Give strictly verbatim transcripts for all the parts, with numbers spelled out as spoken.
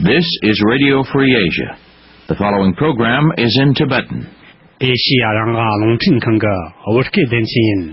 This is Radio Free Asia. The following program is in Tibetan. ཨེ་ཤི་ཡ་རང་དབང་རླུང་འཕྲིན་ཁང་གི་བོད་སྐད་སྡེ་ཚན་ཡིན།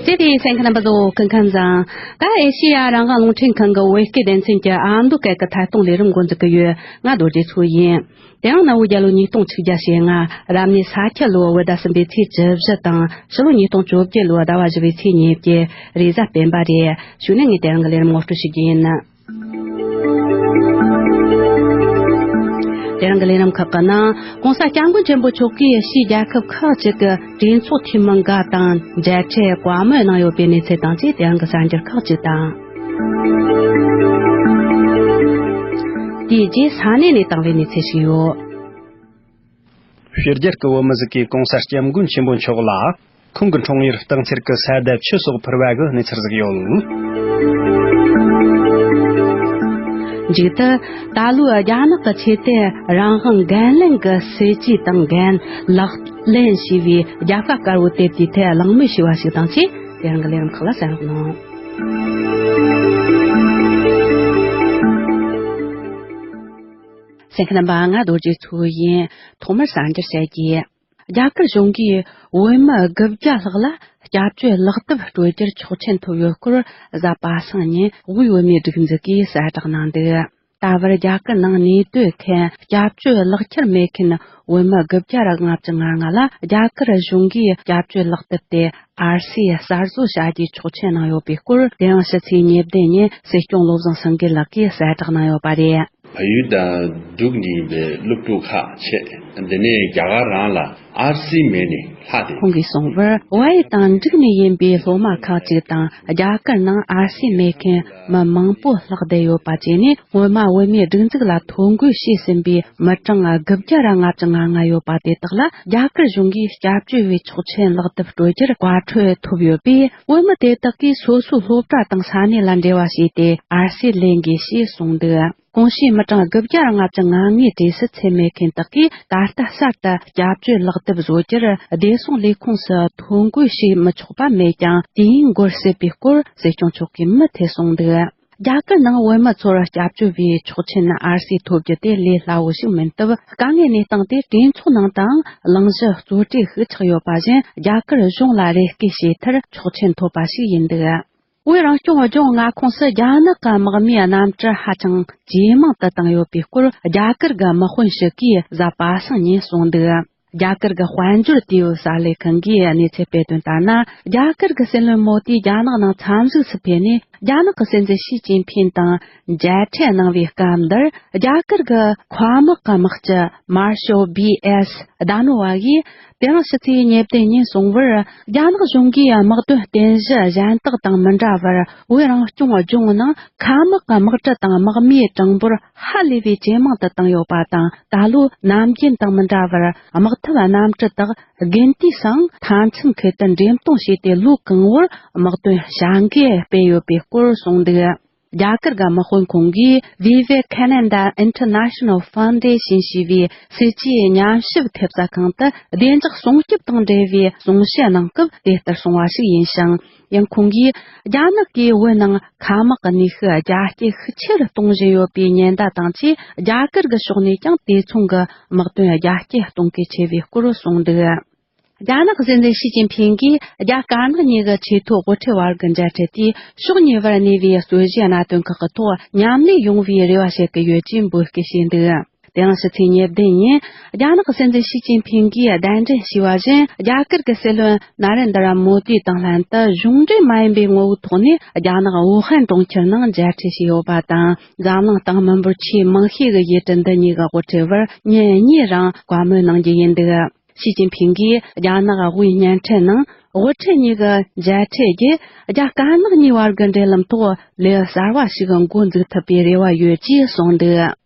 བརྩེ་བའི་གསན་མཁན་རྣམ་པ་ཚོ་སྐུ་ཁམས་བཟང་། ད་ཨེ་ཤི་ཡ་རང་དབང་རླུང་འཕྲིན་ཁང་གི་བོད་སྐད་སྡེ་ཚན་གྱི་ཨ་མདོ་སྐད་ཀྱི་ཐད་གཏོང་ལས་རིམ་འགོ་འཛུགས་ཀྱི་ཡོད། ང་རྡོ་རྗེ་མཚོ་ཡིན། དེ་ཡང་གནའ་བོའི་རྒྱལ་ལོ་ཉིས་སྟོང་ཆིག་བརྒྱ་ཞེ་ལྔ། རབ་གནས་ས་ཁྱི་ལོ་བོད་ཟླ་གསུམ་པའི་ཚེས་བཅུ་བཞི་དང་ཕྱི་ལོ་ཉིས་སྟོང་བཅོ་བརྒྱད་ལོའི་ཟླ་བ་བཞི་པའི་ཚེས་ཉེར་བརྒྱད། རེས་གཟའ་སྤེན་པ་རེད། གཞུག་ནས་ངས་དེ་རིང་གི་ལས་རིམ་ངོ་སྤྲོད་ཞུ་རྒྱུ་ཡིན། དེ་རིང་གི་ལས་རིམ་ཁག་གི་ནང་༸གོང་ས་༸སྐྱབས་མགོན་ཆེན་པོ་མཆོག་གིས་ཕྱིའི་རྒྱལ་ཁབ་ཁག་ཅིག་གི་གྲོས་ཚོགས་འཐུས་མི་འགའ་དང་མཇལ་འཕྲད་བཀའ་མོལ་གནང་ཡོད་པའི་གནས་ཚུལ་དང་བཅས་དེ་རིང་གི་གསར་འགྱུར་ཁག་ཅིག་དང་། དེའི་རྗེས་ས་གནས་ནས་བཏང་བའི་གནས་ཚུལ་ཞིག་ཡོད། ཕྱི་རྒྱལ་གྱི་བོད་མི་ཟིག་གིས་༸གོང་ས་༸སྐྱབས་མགོན་ཆེན་པོ་མཆོག་ལ་ཁོང་གི་འཁྲུངས་ཡུལ་སྟག་འཚེར་གྱི་ས་དེབ་ཆུ་སོགས་ཕུལ་བ་གི་གནས་ཚུལ་ཟིག་ཡོད། མཇུག་ཏུ་ད་ལོའི་རྒྱ་ནག་གི་ཆོས་དད་རང་དབང་འགན་ལེན་གྱི་སྲིད་ཇུས་དང་འགན་ལག་ལེན་བྱས་པའི་རྒྱབ་ཁ་དཀར་བོའི་དེབ་དེའི་ཐད་གླེང་མོལ་ཞུས་པ་ཞིག་དང་བཅས་དེ་རིང་གི་ལས་རིམ་ཁག་ལ་གསན་རོགས་གནང་། གསན་མཁན་རྣམ་པ། ང་རྡོ་རྗེ་མཚོ་ཡིན། ཐོག་མར་གསར་འགྱུར་བཤད་རྒྱུ། རྒྱ་གར་གཞུང་གིས་བོད་མི་དགུ་བརྒྱ་ལྷག་ལ་སྐྱབས་བཅོལ་ལག་དེབ་སྤྲོད་རྒྱུར་ཆོག་མཆན་ཐོབ་ཡོད་སྐོར་གཟའ་པ་སངས་ཉིན་དབུས་བོད་མིའི་སྒྲིག་འཛུགས་ཀྱིས་གསལ་བསྒྲགས་གནང་འདུག། ད་བར་རྒྱ་གར་ནང་གནས་སྡོད་མཁན་སྐྱབས་བཅོལ་ལག་ཁྱེར་མེད་མཁན་བོད་མི་དགུ་བརྒྱ་ལྔ་བཅུ་ང་ལྔ་ལ་རྒྱ་གར་གཞུང་གིས་སྐྱབས་བཅོལ་ལག་དེབ་དེ་ཨར་སི་གསར་བཟོ་བྱ་རྒྱུའི་ཆོག་མཆན་གནང་ཡོད་པའི་སྐོར་དེ་རིང་ཕྱི་ཚེས་ཉེར་བདུན་ཉིན་སྲིད་སྐྱོང་བློ་བཟང་སེང་གེ་ལགས་ཀྱིས་གསལ་བསྒྲགས་གནང་ཡོད་པ་རེད། བལ་ཡུལ་དང་འབྲུག་གཉིས་པའི་སློབ་ཕྲུག་ཁག་བྱས། འདི་ནས་རྒྱ་གར་རང་ལ་ཨར་སི་མེད་ནས་ལྷག་སྟེ། ཁོང་གིས་གསུངས་པར། བལ་ཡུལ་དང་འབྲུག་ནས་ཡིན་པའི་སློབ་མ་ཁག་ཅིག་དང་རྒྱ་གར་ནང་ཨར་སི་མེད་མཁན་མི་མང་པོ་ལྷག་བསྡད་ཡོད་པ་བཅས་ནས་སྔོན་མ་བོད་མིའི་སྒྲིག་འཛུགས་ལ་ཐོ་འགོད་བྱས་ཟིན་པའི་མི་གྲངས་དགུ་བརྒྱ་ར་ལྔ་བཅུ་ང་ལྔ་ཡོད་པ་དེ་དག་ལ་རྒྱ་གར་གཞུང་གིས་སྐྱབས་བཅོལ་བའི་ཆོག་མཆན་ལག་དེབ་སྤྲོད་རྒྱུར་བཀའ་འཁྲོལ་ཐོབ་ཡོད་པས། བོད་མི་དེ་དག་གིས་སོ་སོའི་སློབ་གྲྭ་དང་ས་གནས་ལ་འབྲེལ་བ་བྱས་ཏེ་ཨར་སི་ལེན་དགོས་ཞེས་གསུངས་འདུག། གོང་ཞུས་མི་གྲངས་དགུ་བརྒྱ་ལྔ་བཅུ་ང་ལྔའི་གྲས་སུ་ཚུད་མེད་མཁན་དག་གིས་ད་ལྟ་གསར་དུ་སྐྱབས་བཅོལ་ལག་དེབ་བཟོ་རྒྱུར་བདེ་སྲུང་ལས་ཁུངས་སུ་ཐོ་འགོད་བྱེད་མི་ཆོག་པ་མེད་ཀྱང་། དུས་ཡུན་འགོར་སྲིད་པའི་སྐོར་སྲིད་སྐྱོང་མཆོག་གིས་མུ་མཐུད་གསུངས་འདུག། རྒྱ་གར་ནང་བོད་མི་ཚོར་སྐྱབས་བཅོལ་བའི་ཆོག་མཆན་ཨར་སི་ཐོབ་རྒྱུ་དེ་ལས་སླ་བོ་ཞིག་མིན་སྟབས། དཀའ་ངལ་གནས་སྟངས་དེ་གྲོས་ཚོགས་ནང་དུའང་གླེང་གཞི་གཙོ་གྲས་ཤིག་ཆགས་ཡོད་པ་བཞིན། རྒྱ་གར་གཞུང་ལ་རེ་སྐུལ་བྱས་མཐར་ཆོག་མཆན་ཐོབ་པ་ཞིག་ཡིན་འདུག། བོད་རང་སྐྱོང་ལྗོངས་མངའ་ཁོངས་སུ་རྒྱ་ནག་གི་དམག་མིའི་གནམ་གྲུ་ཧ་ཅང་ཇེ་མང་དུ་བཏང་ཡོད་པའི་སྐོར་རྒྱ་གར་གྱི་དམག་དཔོན་ཞིག་གིས་གཟའ་པ་སངས་ཉིན་གསུངས་འདུག། རྒྱ་གར་གྱི་དཔལ་འབྱོར་དུས་བབ་གསར་ལས་ཁང་གིས་གནས་ཚུལ་སྤེལ་དོན་ལྟར་ན། རྒྱ་གར་གྱི་སྲིད་བློན་མོ་དི་རྒྱ་ནག་ནང་འཚམས་གཟིགས་སུ་ཕེབས་ནས། རྒྱ་ནག་གི་སྲིད་འཛིན་ཞི་ཅིན་ཕིན་དང་མཇལ་འཕྲད་གནང་བའི་སྐབས་འདིར། རྒྱ་གར་གྱི་མཁའ་དམག་གི་དམག་སྤྱི་མར་ཤལ་བི་ཨེས་ལྡ་ནོ་ཝ་ཡིས། དེ་རིང་ཕྱི་ཚེས་ཉེར་བདུན་ཉིན་གསུངས་པར། རྒྱ་ནག་གཞུང་གིས་དམག་དོན་རྟེན་གཞི་གཞན་དག་དང་མི་འདྲ་བར། བོད་རང་སྐྱོང་ལྗོངས་ནང་མཁའ་དམག་གི་དམག་གྲུ་དང་དམག་མིའི་གྲངས་འབོར་ཧ་ལས་པའི་ཇེ་མང་དུ་བཏང་ཡོད་པ་དང་། ད་ལོ་ནམ་རྒྱུན་དང་མི་འདྲ་བར། དམག་འཐབ་གནམ་གྲུ་དག་དགུན་དུས་སུའང་མཐའ་མཚམས་ཁུལ་དུ་འགྲེམས་གཏོང་བྱས་ཏེ། ལོ་གང་བོར་དམག་དོན་བྱ་འགུལ་སྤེལ་ཡོད་པའི་སྐོར་གསུངས་འདུག། རྒྱ་གར་གྱི་དམག་དཔོན་ཁོང་གིས་Vivekananda International Foundation ཞེས་པའི་སྲིད་ཇུས་ཉམས་ཞིབ་ཐེབས་རྩ་ཁང་དུ་བདེ་འཇགས་སྲུང་སྐྱོབ་དང་འབྲེལ་བའི་གསུང་བཤད་གནང་སྐབས་དེ་ལྟར་གསུངས་པ་ཞིག་ཡིན་ཞིང་། ཡང་ཁོང་གིས། རྒྱ་ནག་གིས་བོད་ནང་མཁའ་དམག་གི་ནུས་ཤུགས་རྒྱ་སྐྱེད་ཤུགས་ཆེ་རུ་གཏོང་བཞིན་ཡོད་པའི་ཉེན་བརྡ་དང་བཅས། རྒྱ་གར་གྱི་ཕྱོགས་ནས་ཀྱང་དེ་མཚུངས་ཀྱི་དམག་དོན་རྒྱ་སྐྱེད་གཏོང་གལ་ཆེ་བའི་སྐོར་གསུངས་འདུག། རྒྱ་ནག་སྲིད་འཛིན་ཞི་ཅིན་ཕིང་གིས་རྒྱ་དཀར་ནག་གཉིས་ཀྱི་ཆེས་མཐོའི་དབུ་ཁྲིད་བར་གྱི་མཇལ་འཕྲད་དེས། ཕྱོགས་གཉིས་བར་གནས་པའི་རྩོད་གཞིའི་གནད་དོན་ཁག་གི་ཐོག་མཉམ་ལས་ཡོང་བའི་རེ་བ་བྱེད་ཀྱི་ཡོད་ཅེས་འབོད་སྐུལ་བྱས་འདུག། དེ་ཡང་ཕྱི་ཚེས་ཉེར་བདུན་ཉིན། རྒྱ་ནག་སྲིད་འཛིན་ཞི་ཅིན་ཕིང་གིས་གདན་འདྲེན་ཞུས་པ་བཞིན། རྒྱ་གར་གྱི་སྲིད་བློན་ན་རེན་དྲ་མོ་དི་དང་ལྷན་དུ་གཞུང་འབྲེལ་མ་ཡིན་པའི་ངོ་བོའི་ཐོག་ནས། རྒྱ་ནག་ཝུ་ཧན་གྲོང་ཁྱེར་ནང་མཇལ་འཕྲད་བྱས་ཡོད་པ་དང་། འཛམ་གླིང་སྟེང་མི་འབོར་ཆེས་མང་ཤོས་ཀྱི་ཡུལ་གྲུ་འདི་གཉིས་ཀྱི་དབུ་ཁྲིད་བར་ཉིན་གཉིས་རིང་བཀའ་མོལ་གནང་རྒྱུ་ཡིན་འདུག། ཞི་ཅིན་ཕིང་གིས་རྒྱ་ནག་དབུས་བརྙན་འཕྲིན་ནང་དབུ་ཁྲིད་གཉིས་ཀྱི་མཇལ་འཕྲད་རྗེས། རྒྱ་དཀར་ནག་གཉིས་བར་གྱི་འབྲེལ་ལམ་ཐོག་ལས་གསར་བ་ཞིག་འགོ་འཛུགས་ཐུབ་པའི་རེ་བ་ཡོད་ཅེས་གསུངས་འདུག།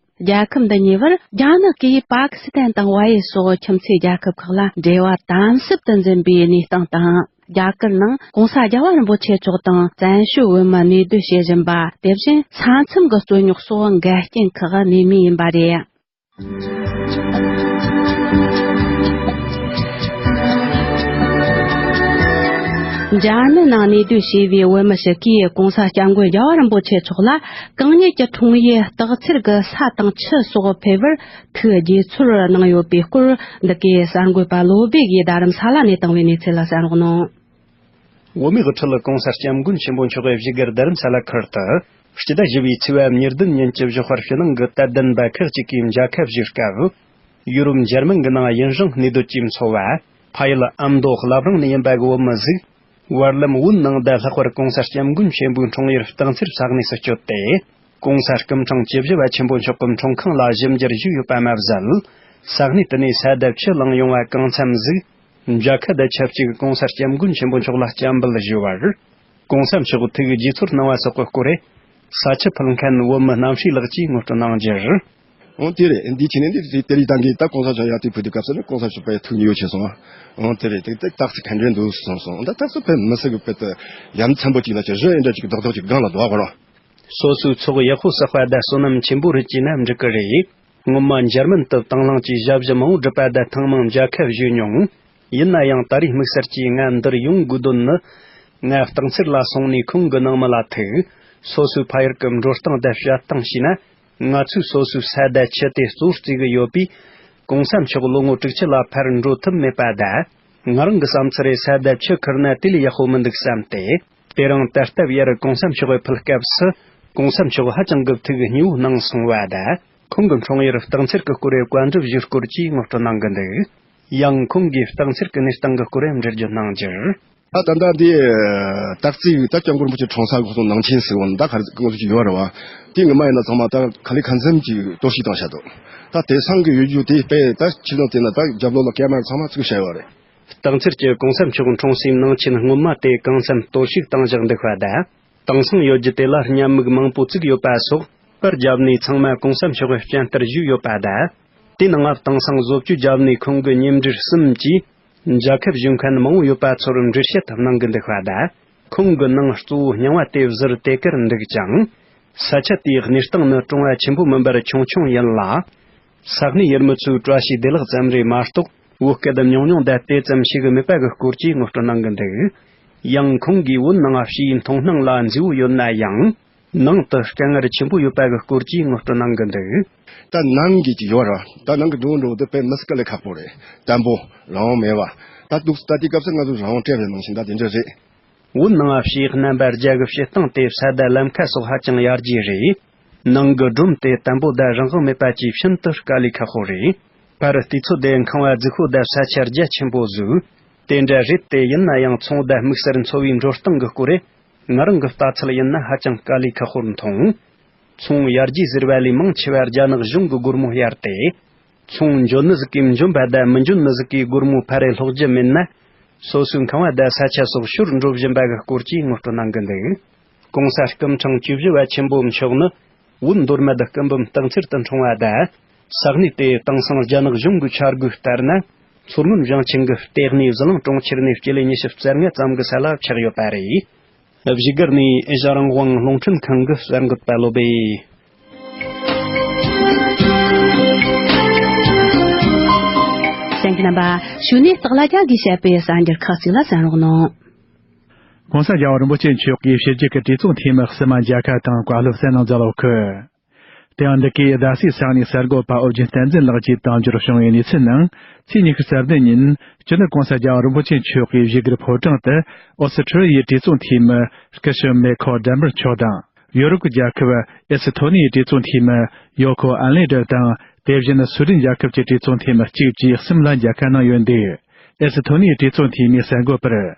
རྒྱལ་ཁབ་འདི་གཉིས་བར་རྒྱ་ནག་གིས་པ་ཀི་སི་ཐན་དང་ཝ་ཡེ་སོགས་ཁྱིམ་མཚེས་རྒྱལ་ཁབ་ཁག་ལ་འབྲེལ་བ་དམ་ཟབ་ཏུ་འཛིན་པའི་གནས་སྟངས་དང་། རྒྱ་གར་ནང་༸གོང་ས་༸རྒྱལ་བ་རིན་པོ་ཆེ་མཆོག་དང་བཙན་བྱོལ་བོད་མི་གནས་སྡོད་བྱེད་བཞིན་པ། དེ་བཞིན་ས་མཚམས་ཀྱི་རྩོད་རྙོག་སོགས་འགལ་རྐྱེན་ཁག་གནས་མུས་ཡིན་པ་རེད། འཇར་མན་ནང་གནས་སྡོད་བྱས་པའི་བོད་མི་ཞིག་གིས་གོང་ས་སྐྱབས་མགོན་རྒྱལ་བ་རིན་པོ་ཆེ་མཆོག་ལ་གང་ཉིད་ཀྱི་འཁྲུངས་ཡུལ་སྟག་འཚེར་གྱི་ས་དང་ཆུ་སོགས་ཕེབས་པར་ཐུགས་དགྱེས་ཚོར་གནང་ཡོད་པའི་སྐོར། འདི་གའི་གསར་འགོད་པ་བློ་བྷེ་ཡིས་རྡ་རམ་ས་ལ་ནས་བཏང་བའི་གནས་ཚུལ་ལ་གསན་རོགས་གནང་། བོད་མིའི་དབུ་ཁྲིད་གོང་ས་སྐྱབས་མགོན་ཆེན་པོ་མཆོག་གིས་བཞུགས་སྒར་རྡ་རམ་ས་ལ་ཁུལ་དུ་སྤྱི་ཟླ་བཞི་པའི་ཚེས་པ་ཉེར་བདུན་ཉིན་གྱི་ཞོགས་པར་ཕྱི་ནང་གི་དད་ལྡན་པ་ཁག་ཅིག་གིས་མཇལ་ཁ་ཞུས་སྐབས། ཡུ་རོབ་འཇར་མན་གྱི་ནང་ཡུན་རིང་གནས་སྡོད་ཀྱིས་འཚོ་བ། ཕ་ཡུལ་ཨ་མདོ་བླ་བྲང་ནས་ཡིན་པ་གི་བོད་མི་ཟིག་བར་ལམ་བོད་ནང་བརྡ་ལྷག་པར་གོང་ས་སྐྱབས་མགོན་ཆེན་པོའི་འཁྲུངས་ཡུལ་སྟག་འཚེར་ས་གནས་སུ་བསྐྱོད་དེ། གོང་ས་སྐུ་ཕྲེང་བཅུ་བཞི་པ་ཆེན་པོ་མཆོག་གི་འཁྲུངས་ཁང་ལ་ཞིབ་འཇུག་ཞུས་ཡོད་པ་མ་ཟད། ས་གནས་དེ་ནས་ས་དེ་ཆུ་བླངས་ཡོང་བ་གང་འཚམ་ཟིག་མཇལ་ཁ་དེ་ཆབས་ཅིག་གོང་ས་སྐྱབས་མགོན་ཆེན་པོ་མཆོག་ལ་སྤྱན་འབུལ་ཞུས་པར། གོང་ས་མཆོག་ཐུགས་དགྱེས་ཚོར་གནང་བ་སོགས་ཀྱི་སྐོར། ས་ཆུ་ཕུལ་མཁན་བོད་མི་རྣམ་ཤེས་ལགས་ཀྱིས་ངོ་སྤྲོད་གནང་རྒྱུར། འོ་དེ་རེད། འདི་ཕྱི་ནས་འདི་དེ་རིགས་བཏང་གི་ད་གོང་ས་མཆོག་ཡར་དེ་ཕུལ་དུས་སྐབས་སུ་ནི་གོང་ས་མཆོག་དཔེ་ཐུགས་མཉེས་ཡོད་ཆེ་སོང་། འོ་དེ་རེད། དེ་དེ་སྟག་རྩེ་ག་འདྲས་འདུག་གསུངས་སོང་། ད་སྟག་རྩེ་དཔེ་མི་སྲིད་གི་དཔེ་དེ་ཡ་མཚན་པོ་ཅིག་ལ་ཅི་རེད། འདྲ་ཅིག་རྡོག་རྡོག་ཅིག་སྒང་ལ་རྡོ་བ་གོ་རོ། སོ་སོའི་ཚོགས་ཡག་པོ་བསགས་པ་དང་བསོད་ནམས་ཆེན་པོ་རེད་ཅེ་ན་འགྲིག་གི་རེད། སྔོན་མ་འཇར་མན་དུ་དང་བླངས་ཀྱིས་ཞབས་ཞུ་མང་པོ་བསྒྲུབས་པ་དང་ཐེངས་མང་མཇལ་ཁ་ཞུས་མྱོང་། ཡིན་ན་ཡང་ད་རེས་དམིགས་བསལ་གྱིས་ང་འདིར་ཡོང་དགོས་དོན་ནི། ང་སྟག་འཚེར་ལ་སོང་ནས་ཁོང་གི་ནང་མི་ལ་ཐུག་སོ་སོའི་ཕ་ཡུལ་གྱི་འགྲོ་སྟངས་དང་བཤད་སྟངས་བྱས་ན། ང་ཚོས་སོ་སོའི་ས་དང་ཆུ་དེ་གཙོ་བོར་བརྩི་གི་ཡོད་པས། གོང་ས་མཆོག་ལོ་ངོ་དྲུག་ཅུ་ལ་ཕར་འགྲོ་ཐུབ་མེད་པ་དང་། ང་རང་གི་བསམ་ཚུལ་རེད། ས་དང་ཆུ་ཁུར་ན་དེ་ལས་ཡག་པོ་མི་འདུག་བསམ་སྟེ། དེ་རིང་ད་ལྟ་ཡར་གོང་ས་མཆོག་གིས་ཕུལ་སྐབས་སུ། གོང་ས་མཆོག་ཧ་ཅང་གི་ཐུགས་མཉེས་པོ་གནང་སོང་བ་དང་། ཁོང་གི་འཁྲུངས་ཡུལ་སྟག་འཚེར་གྱི་སྐོར་བཀའ་འདྲི་ཞུས་སྐོར་གྱིས་ངོ་སྤྲོད་གནང་གི་འདུག་ཡང་ཁོང་གིས་སྟག་འཚེར་གྱི་གནས་སྟངས་ཀྱི་སྐོར་འགྲེལ་བརྗོད་གནང་རྒྱུར། ད་ད་ལྟ་འདི་སྟག་རྩེ་ད་སྐྱབས་མགོན་རིན་པོ་ཆེ་འཁྲུངས་ས་གོ་སོང་ནང་ཆེན་ཟེར་བ་ད་ག་རེ་ཟེར་གྱི་ཡོད་རེད་བ། དེ་ངོ་མ་ཡིན་ན་ཚང་མ་ད་ག་ལེ་གང་འཚམ་གྱིས་གཏོར་བཤིག་བཏང་བཞག་འདུག་ད་དེང་སང་གི་ཡུལ་རྒྱུ་དེ་དཔེ་ད་ཕྱི་ལོགས་དེ་ན་ད་རྒྱབ་ལོགས་ལ་སྐྱེས་དམན་ཚང་མ་ཚུགས་བཞག་ཡོད་རེད། སྟག་འཚེར་གྱི་གོང་ས་མཆོག་འཁྲུངས་སའི་ནང་ཆེན་སྔོན་མ་དེ་གང་འཚམ་གཏོར་བཤིག་བཏང་བཞག་འདུག་པ་དང་། དེང་སང་ཡུལ་རྒྱུ་དེ་ལ་བརྙན་མིག་མང་པོ་བཙུགས་ཡོད་པ་སོགས་པར་བརྒྱབ་ནས་ཚང་མ་གོང་ས་མཆོག་གི་སྤྱན་ལྟར་བཞུགས་ཡོད་པ་དང་། དེའི་ནང་ལ་དེང་སང་བཟོ་བཅོས་བརྒྱབ་ནས་ཁོང་གི་མཉམ་འབྲེལ་གསུམ་གྱིས་མཇལ་ཁ་ཞུ་མཁན་མང་པོ་ཡོད་པ་ཚོར་འགྲེལ་བཤད་གནང་གི་འདུག་པ་དང་། ཁོང་གི་ནང་གཙོ་བོ་རྙིང་བ་དེ་ཟུར་དེ་གར་འདུག་ཅིང་། ས་ཆ་དེའི་གནས་སྟངས་ནི་གྲོང་བ་ཆེན་པོ་མིན་པར་ཆུང་ཆུང་ཡིན་ལ། ས་གནས་ཡུལ་མི་ཚོའི་བཀྲ་ཤིས་བདེ་ལེགས་ཙམ་རེད་མ་གཏོགས་བོད་སྐད་ཉུང་ཉུང་དང་དེ་ཙམ་ཤེས་གི་མེད་པ་གི་སྐོར་གྱི་ངོ་སྤྲོད་གནང་གི་འདུག་ཡང་ཁོང་གིས་བོད་ནང་ཕྱིའི་མཐོང་སྣང་ལ་མཛེས་པོ་ཡོད་ན་ཡང་། ནང་དུ་དཀའ་ངལ་ཆེན་པོ་ཡོད་པ་གི་སྐོར་གྱི་ངོ་སྤྲོད་གནང་གི་འདུག་ད་ནང་གི་ཅིག་ཡོད་ར། ད་ནང་གི་འགྲོ་འགྲོ་དེ་དཔེ་མི་སྲིད་དཀའ་ལས་ཁག་པོ་རེད། དམ་པོ་རང་དབང་མེད་བ། ད་འདུག་ད་དེ་སྐབས་སུ་ང་ཚོ་རང་དབང་སྤྲད་པའི་ནང་བཞིན་ད་དེ་འདྲ་རེད། བོད་ནང་ཕྱིའི་རྣམ་པ་རྒྱ་གི་བྱེད་སྟངས་དེ་ས་དང་ལམ་ཁ་སོགས་ཧ་ཅང་ཡར་རྒྱས་རེད། ནང་གི་སྒྲོམ་དེ་དམ་པོ་དང་རང་དབང་མེད་པ་བཅས་ཤིན་ཏུ་དཀའ་ལས་ཁག་པོ་རེད། ཕར་དུས་ཚོད་དེ་ཁང་བ་རྫིག་པོ་དང་ས་ཆ་རྒྱ་ཆེན་པོ་བཟོས། དེ་འདྲ་རེད་དེ་ཡིན་ན་ཡང་ཚོང་དང་དམིགས་བསལ་འཚོ་བའི་འགྲོ་སྟངས་ཀྱི་སྐོར་རེད། ང་རང་གི་ལྟ་ཚུལ་ཡིན་ན་ཧ་ཅང་དཀའ་ལས་ཁག་པོར་མཐོང་། ཚོང་ཡར་རྒྱས་ཟེར་བ་ལས་མང་ཆེ་བ་རྒྱ་ནག་གཞུང་གི་སྒོར་མོ་གཡར་ཏེ། ཚོང་འཇོན་ནི་ཟིག་གིས་འཇོན་པ་དང་མི་འཇོན་ནི་ཟིག་གིས་སྒོར་མོ་ཕར་རེ་སློག་རྒྱུ་མེད་ན། སོ་སོའི་ཁང་བ་དང་ས་ཆ་སོགས་ཤོར་འགྲོ་བཞིན་པ་གི་སྐོར་གྱི་ངོ་སྤྲོད་གནང་གི་འདུག་གོང་ས་སྐུ་ཕྲེང་བཅུ་བཞི་པ་ཆེན་པོ་མཆོག་ནི་བོད་མདོ་སྨད་སྐུ་འབུམ་སྟག་འཚེར་དུ་འཁྲུངས་པ་དང་། ས་གནས་དེ་དེང་སང་རྒྱ་ནག་གཞུང་གི་འཆར་འགོད་ལྟར་ན། མཚོ་སྔོན་ཞིང་ཆེན་གྱི་ལྟེ་གནས་ཟི་ལིང་གྲོང་ཁྱེར་ནས་སྤྱི་ལེ་ཉི་ཤུ་རྩ་ལྔ་ཙམ་གྱི་ས་ལ་ཆགས་ཡོད་པ་རེད། བཞུགས་སྒར་ནས་ཨེ་ཤ་རང་དབང་རླུང་འཕྲིན་ཁང་གི་གསར་འགོད་པ་བློ་སྦེ། གསན་མཁན་རྣམ་པ། གཞུག་ནས་སྟག་ལྷ་རྒྱལ་གྱིས་བཤད་པའི་གསར་འགྱུར་ཁག་ཅིག་ལ་གསན་རོགས་གནང་། ༸གོང་ས་༸རྒྱལ་བ་རིན་པོ་ཆེ་མཆོག་གིས་ཕྱི་རྒྱལ་གྱི་གྲོས་ཚོགས་འཐུས་མི་གསུམ་མ་མཇལ་ཁ་དང་བཀའ་སློབ་གསན་གནང་མཛད་ཡོད་ཀི། དེ་ཡང་འདི་གའི་རྡ་སའི་ས་གནས་གསར་འགོད་པ་ཨོ་རྒྱན་བསྟན་འཛིན་ལགས་ཀྱིས་དམ་འབྱོར་བྱུང་བའི་གནས་ཚུལ་ནང་། ཚེས་ཉི་ཤུ་རྩ་བདུན་ཉིན་སྤྱི་ནོར་༸གོང་ས་༸རྒྱལ་བ་རིན་པོ་ཆེ་མཆོག་གིས་བཞུགས་སྒར་ཕོ་བྲང་དུ་ཨོ་སི་ཁྲུ་ལི་ཡའི་གྲོས་ཚོགས་འཐུས་མི་སྐུ་ཞབས་མེ་ཁོ་ཌན་བར་མཆོག་དང་། ཡོ་རོབ་ཀྱི་རྒྱལ་ཁབ་ཨེ་སི་ཐོ་ནི་ཡའི་གྲོས་ཚོགས་འཐུས་མི་ཡོ་ཁོ་ཨན་ལེ་ཌར་དང་། དེ་བཞིན་སུའེ་ཌེན་རྒྱལ་ཁབ་ཀྱི་གྲོས་ཚོགས་འཐུས་མི་གཅིག་བཅས་གསུམ་ལ་མཇལ་ཁ་གནང་ཡོད་འདུག་ཨེ་སི་ཐོ་ནི་ཡའི་གྲོས་ཚོགས་འཐུས་མིས་གསར་འགོད་པར།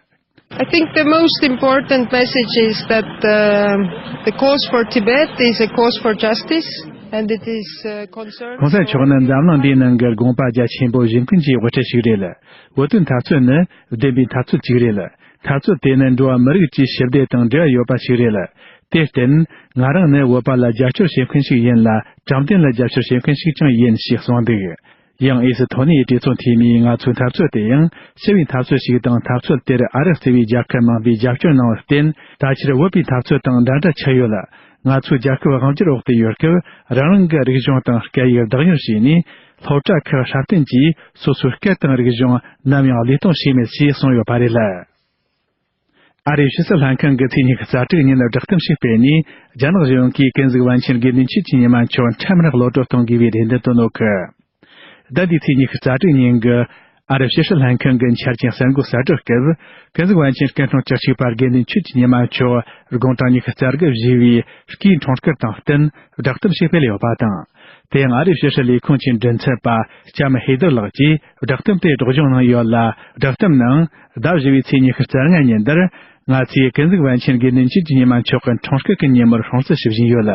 I think the most important message is that um, the cause for Tibet is a cause for justice and it is a concern. ༸གོང་ས་མཆོག་ནི་འཛམ་གླིང་འདིའི་ནང་གི་དགོངས་པ་རྒྱ་ཆེན་པོ་བཞེས་མཁན་གྱི་དབུ་ཁྲིད་ཞིག་རེད། བོད་དོན་འཐབ་རྩོད་ནི་བདེན་པའི་འཐབ་རྩོད་ཅིག་རེད། འཐབ་རྩོད་དེ་ནི་འགྲོ་བ་མི་རིགས་ཀྱི་ཞི་བདེ་དང་འབྲེལ་བ་ཡོད་པ་ཞིག་རེད། དེར་བརྟེན། ང་རང་ནི་བོད་པ་ལ་རྒྱབ་སྐྱོར་བྱེད་མཁན་ཞིག་ཡིན་ལ། དྲང་བདེན་ལ་རྒྱབ་སྐྱོར་བྱེད་མཁན་ཞིག་ཀྱང་ཡིན་ཞེས་གསུངས་འདུག་ཡང་ཨེ་སི་ཐོ་ནི་ཡའི་གྲོས་ཚོགས་འཐུས་མིས་ང་ཚོའི་འཐབ་རྩོད་དེ་ཡང་ཞི་བའི་འཐབ་རྩོད་ཞིག་དང་། འཐབ་རྩོད་དེར་ཨ་རི་གཙོས་པའི་རྒྱལ་ཁབ་མང་པོས་རྒྱབ་སྐྱོར་གནང་བར་བརྟེན། ད་ཕྱིར་བོད་པའི་འཐབ་རྩོད་དང་འདྲ་འདྲ་ཆགས་ཡོད་ལ། ང་ཚོའི་རྒྱལ་ཁབ་དབང་སྒྱུར་འོག་ཏུ་ཡོད་སྐབས། རང་རང་གི་རིག་གཞུང་དང་སྐད་ཡིག་བདག་གཉེར་བྱས་ནས། སློབ་གྲྭ་ཁག་སྲ་བརྟན་གྱིས་སོ་སོའི་སྐད་དང་རིག་གཞུང་ནམ་ཡང་བློས་གཏོང་བྱས་མེད་ཅེས་གསུངས་ཡོད་པ་རེད། ཨ་རིའི་ཕྱི་སྲིད་ལྷན་ཁང་གིས་ཚེས་ཉི་ཤུ་རྩ་དྲུག་ཉིན་བསྒྲགས་གཏམ་ཞིག་སྤེལ་ནས། རྒྱ་ནག་གཞུང་གིས་ཀུན་གཟིགས་པཎ་ཆེན་དགེ་འདུན་ཆོས་ཀྱི་ཉི་མ་མཆོག་འཕྲལ་མར་གློད་གྲོལ་གཏོང་དགོས་པའི་རེ་འདུན་བཏོན་ཡོད་གི། ཟླ་འདིའི་ཚེས་ཉི་ཤུ་རྩ་དྲུག་ཉིན་གྱི་ཨ་རིའི་ཕྱི་སྲིད་ལྷན་ཁང་གི་འཆར་ཅན་གསར་འགོད་གསལ་བསྒྲགས་སྐབས། ཀུན་གཟིགས་པཎ་ཆེན་སྐུ་ཕྲེང་བཅུ་གཅིག་པ་དགེ་འདུན་ཆོས་ཀྱི་ཉི་མ་མཆོག་དགུང་གྲངས་ཉི་ཤུ་རྩ་དགུ་བཞེས་པའི་སྐུའི་འཁྲུངས་སྐར་དང་བསྟུན་བསྒྲགས་གཏམ་ཞིག་སྤེལ་ཡོད་པ་དང་། དེ་ཡང་ཨ་རིའི་ཕྱི་སྲིད་ལས་ཁུངས་ཀྱི་མགྲིན་ཚབ་པ་ལྕམ་ཧེ་དར་ལགས་ཀྱིས་བསྒྲགས་གཏམ་དེ་སྒྲོག་སྦྱང་གནང་ཡོད་ལ། བསྒྲགས་གཏམ་ནང་ཟླ་བཞི་པའི་ཚེས་ཉི་ཤུ་རྩ་ལྔ་ཉིན་དེར། ང་ཚོས་ཀུན་གཟིགས་པཎ་ཆེན་དགེ་འདུན་ཆོས་ཀྱི་ཉི་མ་མཆོག་གི་འཁྲུངས་སྐར་གྱི་ཉིན་མོར་སྲུང་བརྩི་ཞུ་བཞིན་ཡོད།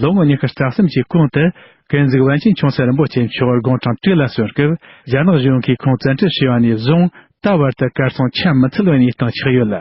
ལོ་ངོ་ཉི་ཤུ་རྩ་གསུམ་གྱི་གོང་དུ། ཀུན་གཟིགས་པཎ་ཆེན་ཆུང་སྲིད་རིན་པོ་ཆེ་མཆོག་དགུང་གྲངས་དྲུག་ལ་སོན་སྐབས། རྒྱ་ནག་གཞུང་གིས་ཁོང་བཙན་ཁྲིད་བྱས་པ་ནས་བཟུང་། ད་བར་དུ་གར་སོང་ཆ་མི་ཚུད་པའི་གནས་སྟངས་ཆགས་ཡོད།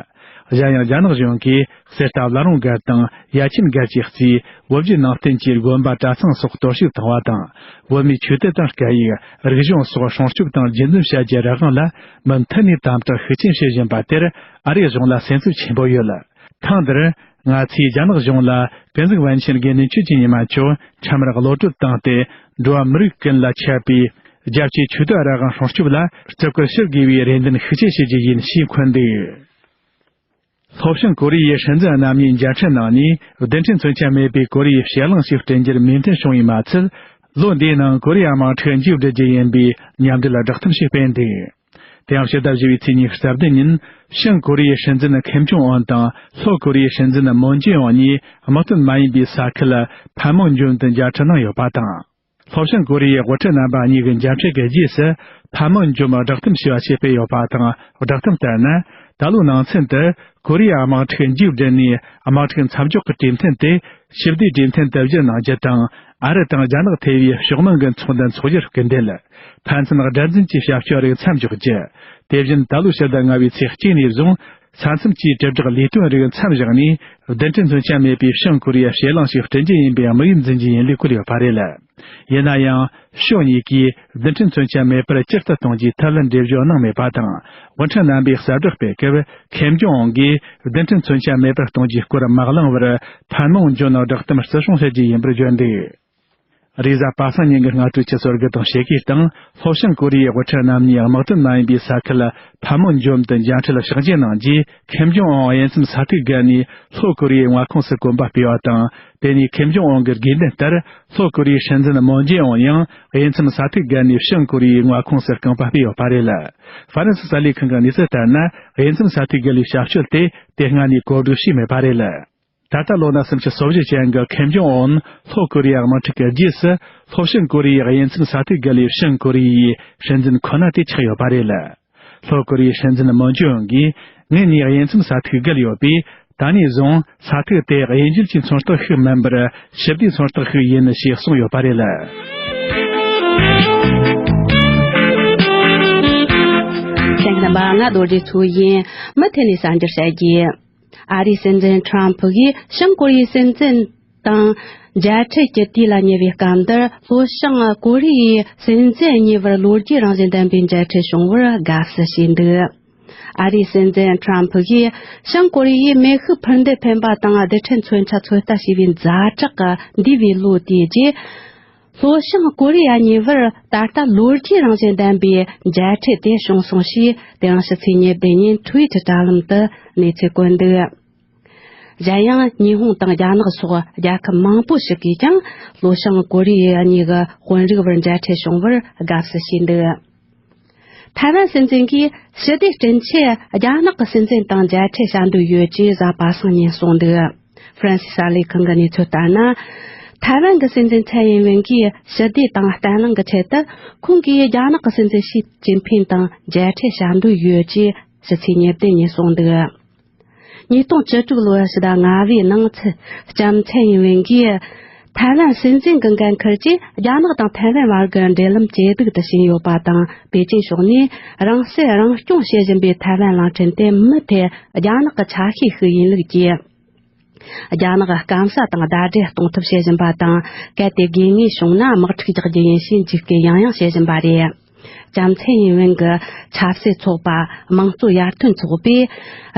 གཞན་ཡང་། རྒྱ་ནག་གཞུང་གིས་གསེར་རྟ་བླ་རུང་སྒར་དང་ཡ་ཆེན་སྒར་གྱི་རྩིས། བོད་བརྒྱུད་ནང་བསྟན་གྱི་དགོན་པ་གྲྭ་ཚང་སོགས་གཏོར་བཤིག་བཏང་བ་དང་། བོད་མིའི་ཆོས་དད་དང་སྐད་ཡིག། རིག་གཞུང་སོགས་སྲུང་སྐྱོབ་དང་རྒྱུན་འཛིན་བྱ་རྒྱུའི་རང་དབང་ལ་མུ་མཐུད་ནས་དམ་དྲག་ཤུགས་ཆེན་བྱེད་བཞིན་པ་དེར། ཨ་རིའི་གཞུང་ལ་སེམས་འཚབ་ཆེན་པོ་ཡོད། ཐེངས་འདིར། ང་ཚོས་རྒྱ་ནག་གཞུང་ལ་ཀུན་གཟིགས་པཎ་ཆེན་དགེ་འདུན་ཆོས་ཀྱི་ཉི་མ་མཆོག་འཕྲལ་མར་གློད་གྲོལ་བཏང་སྟེ། འགྲོ་བ་མི་རིགས་ཀུན་ལ་ཁྱབ་པའི་རྒྱལ་གཅེས་ཆོས་དད་རང་དབང་སྲུང་སྐྱོབ་ལ་བརྩི་བཀུར་ཞུ་དགོས་པའི་རེ་འདུན་ཤུགས་ཆེ་ཞུ་རྒྱུ་ཡིན་ཞེས་འཁོད་འདུག། ལྷོ་བྱང་ཀོ་རི་ཡའི་སྲིད་འཛིན་རྣམ་གཉིས་མཇལ་འཕྲད་གནང་ནས། བདུན་ཕྲག་མཚོན་ཆ་མེད་པའི་ཀོ་རི་ཡའི་ཕྱེད་གླིང་ཞིག་བསྐྲུན་རྒྱུར་མོས་མཐུན་བྱུང་བས་མ་ཚད། ལོ་འདིའི་ནང་ཀོ་རི་ཡ་དམག་འཁྲུག་མཇུག་སྒྲིལ་རྒྱུ་ཡིན་པའི་མཉམ་འབྲེལ་བསྒྲགས་གཏམ་ཞིག་སྤེལ་འདུག། དེ་ཡང་ཕྱི་ཟླ་བཞི་པའི་ཚེས་ཉི་ཤུ་རྩ་བདུན་ཉིན། བྱང་ཀོ་རི་ཡའི་སྲིད་འཛིན་ཁེམ་ཇོང་ཨོན་དང་ལྷོ་ཀོ་རི་ཡའི་སྲིད་འཛིན་མོན་ཇེ་ཨོན་གཉིས་དམག་དོན་མ་ཡིན་པའི་ས་ཁུལ་ཕན་མུན་ཇོམ་དུ་མཇལ་འཕྲད་གནང་ཡོད་པ་དང་། ལྷོ་བྱང་ཀོ་རི་ཡའི་དབུ་ཁྲིད་རྣམ་པ་གཉིས་ཀྱི་མཇལ་འཕྲད་ཀྱི་རྗེས་སུ། ཕན་མུན་ཇོམ་བསྒྲགས་གཏམ་ཞེས་པ་ཞིག་སྤེལ་ཡོད་པ་དང་། བསྒྲགས་གཏམ་ལྟར་ན། ད་ལོའི་ནང་ཚུན་དུ་ཀོ་རི་ཡ་དམག་འཁྲུག་མཇུག་བསྒྲིལ་ནས། དམག་འཁྲུག་མཚམས་འཇོག་གི་གྲོས་མཐུན་དེ་ཞི་བདེའི་གྲོས་མཐུན་དུ་བསྒྱུར་གནང་རྒྱུ་དང་། ཨ་རི་དང་རྒྱ་ནག་ཐེ་བའི་ཕྱོགས་མང་གི་ཚོགས་འདུ་འཚོགས་རྒྱུར་སྐུལ་འདེད། ཕན་ཚུན་དགྲར་འཛིན་གྱི་བྱ་སྤྱོད་རིགས་མཚམས་འཇོག་རྒྱུ། དེ་བཞིན་ད་ལོའི་ཕྱི་ཟླ་ལྔ་པའི་ཚེས་གཅིག་ནས་བཟུང་། ས་མཚམས་ཀྱི་དྲིལ་བསྒྲགས་ལས་དོན་རིགས་མཚམས་བཞག་ནས། བདུན་ཕྲག་མཚོན་ཆ་མེད་པའི་བྱང་ཀོ་རི་ཡ་ཕྱེད་གླིང་ཞིག་བསྐྲུན་རྒྱུ་ཡིན་པའི་དམིགས་ཡུལ་འཛིན་རྒྱུ་ཡིན་ལུགས་བཀོད་ཡོད་པ་རེད། ཡིན་ན་ཡང་། ཕྱོགས་གཉིས་ཀས་བདུན་ཕྲག་མཚོན་ཆ་མེད་པར་སྤྱིར་དུ་གཏོང་རྒྱུའི་ཐད་ལ་འགྲེལ་བརྗོད་གནང་མེད་པ་དང་། དབུ་ཁྲིད་རྣམ་པས་གསལ་བསྒྲགས་སྤེལ་སྐབས། ཁེམ་ཇོང་ཨོང་གིས་བདུན་ཕྲག་མཚོན་ཆ་མེད་པར་གཏོང་རྒྱུའི་སྐོར་མ་གླེང་བར། ཕན་མུན་ཇོམ་ནང་བསྒྲགས་གཏམ་བརྩི་སྲུང་བྱ་རྒྱུ་ཡིན་པར་བརྗོད་འདུག། རེས་གཟའ་པ་སངས་ཉིན་གྱི་སྔ་དྲོའི་ཆུ་ཚོད་དགུ་དང་ཕྱེད་ཀའི་སྟེང་། ལྷོ་བྱང་ཀོ་རི་ཡའི་དབུ་ཁྲིད་རྣམ་གཉིས་དམག་དོན་མ་ཡིན་པའི་ས་ཁུལ་ཕན་མུན་ཇོམ་དུ་མཇལ་འཕྲད་ལ་ཕྱག་མཇལ་གནང་རྗེས། ཁེམ་ཇོང་ཨོང་དབྱེ་མཚམས་ས་ཐིག་བརྒལ་ནས་ལྷོ་ཀོ་རི་ཡའི་མངའ་ཁོངས་སུ་གོམ་པ་སྤོས་པ་དང་། དེ་ནས་ཁེམ་ཇོང་ཨོང་གི་དགོས་འདུན་ལྟར། ལྷོ་ཀོ་རི་ཡའི་སྲིད་འཛིན་མོན་ཇེ་ཨོང་ཡང་དབྱེ་མཚམས་ས་ཐིག་བརྒལ་ནས་བྱང་ཀོ་རི་ཡའི་མངའ་ཁོངས་སུ་རྐང་པ་སྤོས་ཡོད་པ་རེད། ཧྥ་རན་སི་གསར་ལས་ཁང་གི་གནས་ཚུལ་ལྟར་ན། དབྱེ་མཚམས་ས་ཐིག་བརྒལ་བའི་བྱ་སྤྱོད་དེ་དེ་སྔ་ནས་གོ་སྒྲིག་བྱས་མེད་པ་རེད། ད་ལྟ་ལོ་ན་སུམ་ཅུ་སོ་བཞི་ཅན་གྱི་ཁེམ་ཇོང་ཨོན་ལྷོ་ཀོ་རི་ཡ་དམག་འཁྲུག་གི་རྗེས་སུ། ལྷོ་བྱང་ཀོ་རི་ཡའི་དབྱེ་མཚམས་ས་ཐིག་བརྒལ་བའི་བྱང་ཀོ་རི་ཡའི་སྲིད་འཛིན་ཁོ་ན་དེ་ཆགས་ཡོད་པ་རེད། ལྷོ་ཀོ་རི་ཡའི་སྲིད་འཛིན་མོན་ཇེ་ཨོན་གྱིས། ངས་ནས་དབྱེ་མཚམས་ས་ཐིག་བརྒལ་ཡོད་པས། ད་ནས་བཟུང་ས་ཐིག་དེ་དབྱེ་འབྱེད་ཀྱི་མཚོན་རྟགས་ཤིག་མིན་པར། ཞི་བདེའི་མཚོན་རྟགས་ཤིག་ཡིན་ཞེས་གསུངས་ཡོད་པ་རེད། ཁྱེད་རྣམ་པ་ང་རྡོ་རྗེ་མཚོ་ཡིན། མུ་མཐུད་ནས་གསར་འགྱུར་བཤད་རྒྱུ། ཨ་རིའི་སྲིད་འཛིན་ཁྲམ་ཕུ་གིས་བྱང་ཀོ་རི་ཡའི་སྲིད་འཛིན་དང་མཇལ་འཕྲད་ཀྱི་དུས་ལ་ཉེ་བའི་སྐབས་འདིར། ལྷོ་བྱང་ཀོ་རི་ཡའི་སྲིད་འཛིན་གཉིས་བར་ལོ་རྒྱུས་རང་བཞིན་ལྡན་པའི་མཇལ་འཕྲད་བྱུང་བར་དགའ་བསུ་བྱས་འདུག། ཨ་རིའི་སྲིད་འཛིན་ཁྲམ་ཕུ་གིས་བྱང་ཀོ་རི་ཡས་མེ་ཤུགས་འཕུར་མདེལ་འཕེན་པ་དང་རྡུལ་ཕྲན་མཚོན་ཆ་ཚོད་ལྟ་བྱས་པའི་ཛ་དྲག་གི་འདས་པའི་ལོ་དེའི་རྗེས། ལྷོ་བྱང་ཀོ་རི་ཡ་གཉིས་བར་ད་ལྟ་ལོ་རྒྱུས་རང་བཞིན་ལྡན་པའི་མཇལ་འཕྲད་དེ་བྱུང་སོང་ཞེས། དེ་ཡང་ཕྱི་ཚེས་ཉེར་བདུན་ཉིན་ཊུ་ཝི་ཊི་དྲ་ལམ་དུ་གནས་ཚུལ་བཀོད་འདུག། གཞན་ཡང་། ཉི་ཧོང་དང་རྒྱ་ནག་སོགས་རྒྱལ་ཁབ་མང་པོ་ཞིག་གིས་ཀྱང་ལྷོ་བྱང་ཀོ་རི་ཡ་གཉིས་ཀྱི་དཔོན་རིགས་བར་མཇལ་འཕྲད་བྱུང་བར་དགའ་བསུ་བྱས་འདུག། ཐའེ་ཝན་སྲིད་འཛིན་གྱིས་ཞི་བདེ་བསྐྲུན་ཆེད་རྒྱ་ནག་གི་སྲིད་འཛིན་དང་མཇལ་འཕྲད་བྱ་འདོད་ཡོད་ཅེས་གཟའ་པ་སངས་ཉིན་གསུངས་འདུག། ཧྥ་རན་སི་གསར་ལས་ཁང་གི་གནས་ཚུལ་ལྟར་ན། ཐའེ་ཝན་གྱི་སྲིད་འཛིན་ཚའེ་ཡིན་ཝེན་གྱིས་ཞི་བདེ་དང་བརྟན་ལྷིང་གི་ཆེད་དུ་ཁོང་གིས་རྒྱ་ནག་གི་སྲིད་འཛིན་ཞི་ཅིན་ཕིན་དང་མཇལ་འཕྲད་བྱ་འདོད་ཡོད་ཅེས་ཕྱི་ཚེས་ཉེར་བདུན་ཉིན་གསུངས་འདུག། ཉིས་སྟོང་བཅུ་དྲུག་ལོའི་ཕྱི་ཟླ་ལྔ་པའི་ནང་ཚུད་ལྕམ་ཚའེ་ཡིན་ཝེན་གྱིས་ཐའེ་ཝན་སྲིད་འཛིན་གྱི་འགན་འཁུར་གྱིས་རྒྱ་ནག་དང་ཐའེ་ཝན་བར་གྱི་འབྲེལ་ལམ་ཇེ་སྡུག་ཏུ་ཕྱིན་ཡོད་པ་དང་། པེ་ཅིན་ཕྱོགས་ནས་རང་སྲིད་རང་སྐྱོང་བྱེད་བཞིན་པའི་ཐའེ་ཝན་གླིང་ཕྲན་དེ་མུ་མཐུད་རྒྱ་ནག་གི་ཆ་ཤས་ཤིག་ཡིན་ལུགས་ཀྱིས། རྒྱ་ནག་སྐམ་ས་དང་ཟླ་སྒྲིལ་གཏོང་ཐབས་བྱེད་བཞིན་པ་དང་། གལ་ཏེ་དགོས་ངེས་བྱུང་ན་དམག་འཁྲུག་རྒྱག་རྒྱུ་ཡིན་ཞེས་འཇིགས་སྐུལ་ཡང་ཡང་བྱེད་བཞིན་པ་རེད། ལྕམ་ཚའེ་ཡིན་ཝེན་གྱི་ཆབ་སྲིད་ཚོགས་པ་དམངས་གཙོ་ཡར་ཐོན་ཚོགས་པས་